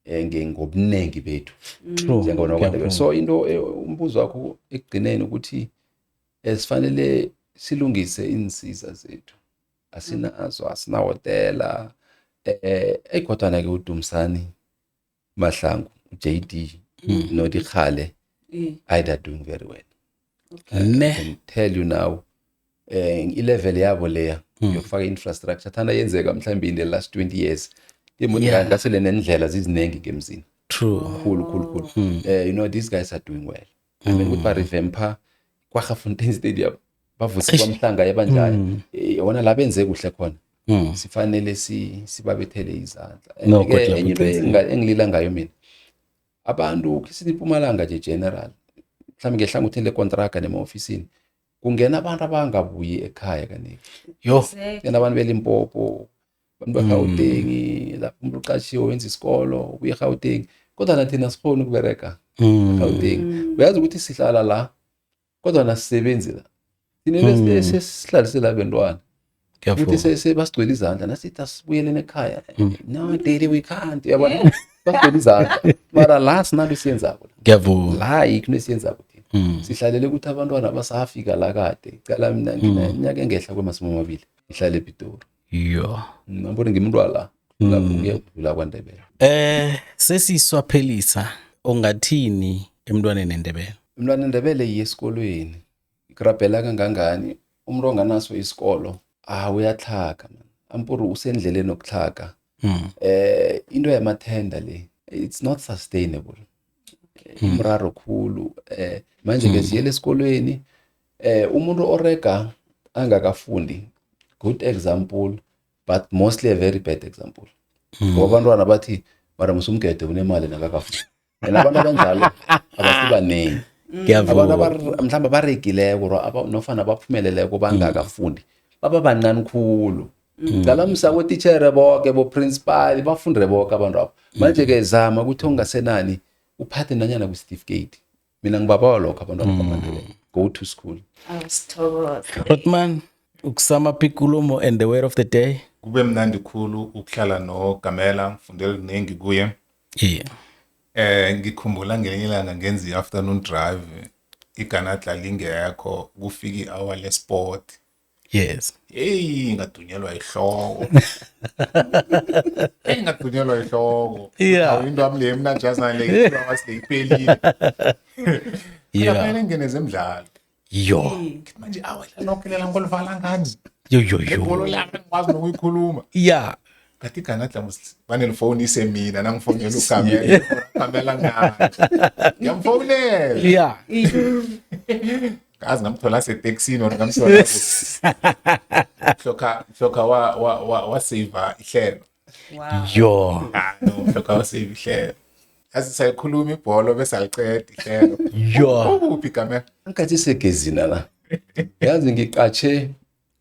ngobuningi bethu njengona kwaNdebele. So into umbuzo wakho ekugcineni ukuthi sifanele silungise insiza zethu, asinazo, asinahotela. Ekodwana ke uDumsani Mahlangu, JD noDikhale, either doing very well.
Ne.
Can tell you now, i-level yabo leya yokufaka infrastructure thanda yenzeka mhlawumbe in the last 20 years, imoto ngasele nendlela ziziningi ngemzini. Khulu khulu khulu. These guys are doing well. I mean, ukuthi barevampa Kwaggafontein Stadium, bavuse kwamhlanga yabanjani, yona la benze kuhle khona, sifanele sibabethele izandla.
No,
And-ke
kodwa
enye into engilila ngayo mina, abantu kisithi iMpumalanga nje general, mhlawumbe ngehlangothini lekontraga nema-ofisini, kungena abantu abangabuyi ekhaya kaningi.
Yo.
Kungena abantu beLimpopo, abantu beGauteng, lapho umuntu uqashiwe, wenza isikolo, ubuye eGauteng, kodwa nathina sikhona ukubereka eGauteng. Uyazi ukuthi sihlala la, kodwa nasisebenzi la thina, bese sihlalise la bentwana ukuthi basigcwele izandla nasithi asibuyeleni ekhaya. No daddy, we can't. Uyabona, basigcwele izandla, mara la sinanto esiyenzako la. La ayikho into esiyenzako thina, sihlalele ukuthi abantwana basafika la kade. Cala mina, ngineminyaka engehla kwemasumi amabili ngihlale ePitori.
Yo.
Ngibona ngimuntu wala, kuyakudlula kwaNdebele.
Sesiswaphelisa. Ungathini emntwaneni eNdebele?
Umntwana eNdebele iye esikolweni. Ikrabhela kangangani umuntu onganaso isikolo, ah, uyatlhaga man. Ampuri usendleleni yokutlhaga. Into yamathenda le, it's not sustainable. Umraro khulu. Manje ke ziyele esikolweni. Umuntu orega angakafundi, good example, but mostly a very bad example. Ngoba abantwana bathi mara musumgede unemali nakakafundi. And abantu abanjalo abasibaningi.
Ngiyavuma.
Abantu mhlawumbe abaregileko or nofana abaphumeleleko bangakafundi baba bancane khulu. Qala msa botitjhere boke, bo-principal bafundile boke abantu abo. Manje-ke zama ukuthi ongasenani uphathe nanyana kwi-certificate. Mina ngibabawa lokho abantwana bamaNdebele. Go to school.
Awusithokoze.
Rotman, ukusama up ikulumo and the word of the day.
Kube mnandi khulu ukuhlala noGamela, ngifundele kuningi kuye. Ngikhumbula ngelinye ilanga ngenza i-afternoon drive, iganadla lingekho, kufika i-hour le-sport. Hey, ngadunyelwa ihloko. Hey, ngadunyelwa ihloko. Awu, into yami le emnanjazana le, 2 hours le iphelile. Kufanele ngene zemidlalo. Ngithi manje awa lonke lela ngolivala ngani?
Yo yo yo.
Ibholo lami ngikwazi nokuyikhuluma. Ngathi iganadla banelifonise mina nangifonela uGamela. uGamela ngani? Ngiyamfonela. Ngazi ngamthola seteksini or ngamthola Hloka hloka wa wa wa wa save ihlelo.
Yo.
Ah no, hloka wa save ihlelo. Yazi sayikhuluma ibholo bese aliceda ihlelo.
Yo.
Ukuphi Gamela?
Ngikhathi segezina la. Yazi ngiqatshe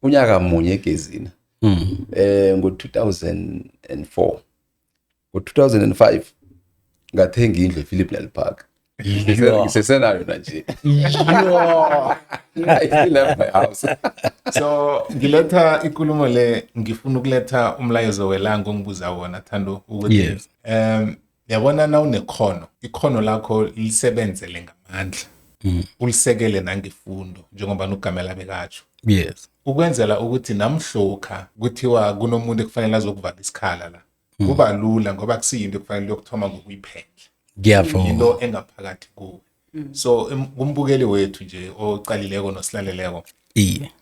unyaka munye egezina. Ngo-2004. Ngo-2005 ngathenga indlu ePhilip Nel Park.
Yo.
Ngisesenayo nanje.
Yo.
I still have my house.
So ngiletha ikulumo le, ngifuna ukuletha umlayezo welanga ongibuza wona, Thando, ukuthi yabona na unekhono, ikhono lakho lisebenzele ngamandla, ulisekele nangefundo njengoba uGamela bekatsho, ukwenzela ukuthi namhlokha kuthiwa kunomuntu ekufanele azokuvala isikhala la, kuba lula ngoba kusiyinto ekufanele yokuthoma ngokuyiphendla, into engaphakathi kuwe. So kumbukeli wethu nje ocalileko nosilaleleko,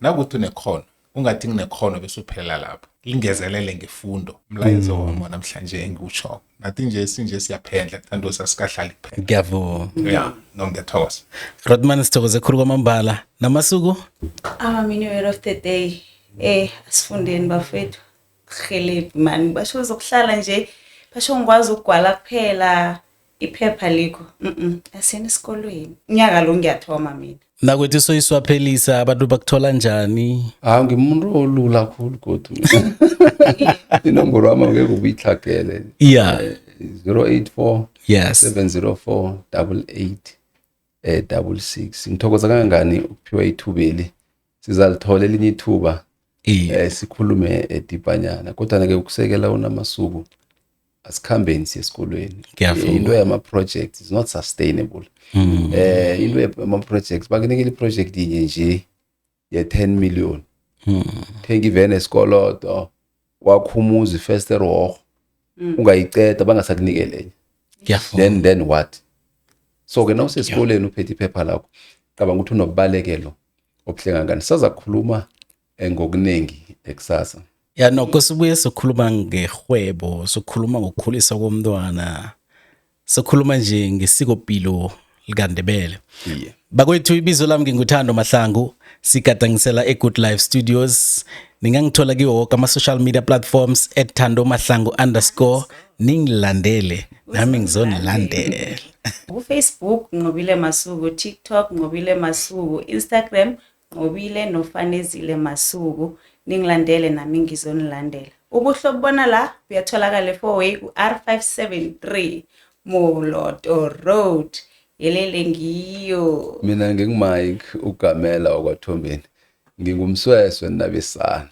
nakuthi unekhono, ungathi nginekhono bese uphelela lapho, lingezelele ngefundo. Umlayezo wami namhlanje engiwutjhoko, nathi nje sinje siyaphendla, Thando, sasikahlali kuphela.
Ngiyavuma.
Ya, no, ngiyathokoza.
Rodman, sithokoze khulu kwamambala. Namasuku?
Ama mini word of the day. Asifundeni bafethu. Helebhi man, basho uzokuhlala nje, basho ngikwazi ukugwala kuphela iphepha likho. Asiyeni esikolweni. Unyaka lo ngiyathoma mina.
Nakwethu soyiswaphelisa, abantu bakuthola njani?
Ah, ngimuntu olula khulu godu. Inomboro wami angeke ubuyitlhagele. 084 704 88 66. Ngithokoza kangangani ukuphiwa ithubeli. Sizalithola elinye ithuba sikhulume edibhanyana. Kodwa ke ukusekela unamasuku, asikhambeni siye esikolweni.
Ngiyavuma.
Into yama projects is not sustainable. Into yama projects, bakunikela i-project inye nje ye 10 million. Thenga ivene esikolodo, wakhumuza ifeste roho. Ungayiceda bangasakunikele enye.
Ngiyavuma.
Then what? So ke nawusesikoleni uphethe iphepha lakho, cabanga ukuthi unobubalekelo obuhle kangani. Sizakhuluma ngokuningi ekusasa.
Ya, nokho sibuye sokhuluma ngehwebo, sokhuluma ngokukhulisa komntwana, sokhuluma nje ngesikopilo likaNdebele. Bakwethu, ibizo lami nginguThando Mahlangu, sigadangisela eGood Life Studios. Ningangithola kiwo woke ama-social media platforms @ThandoMahlangu_. Ningilandele, nami ngizonilandela.
Ku-Facebook Nqobile Masuku, TikTok Nqobile Masuku, Instagram Nqobile noFanezile Masuku. Ningilandele nami ngizonilandela. Ubuhle obubona la buyatholakala e-4way ku-R573 Moloto Road. Yelele ngiyo.
Mina nginguMike uGamela wakwaThombeni. Ngingumsweswe nabesana.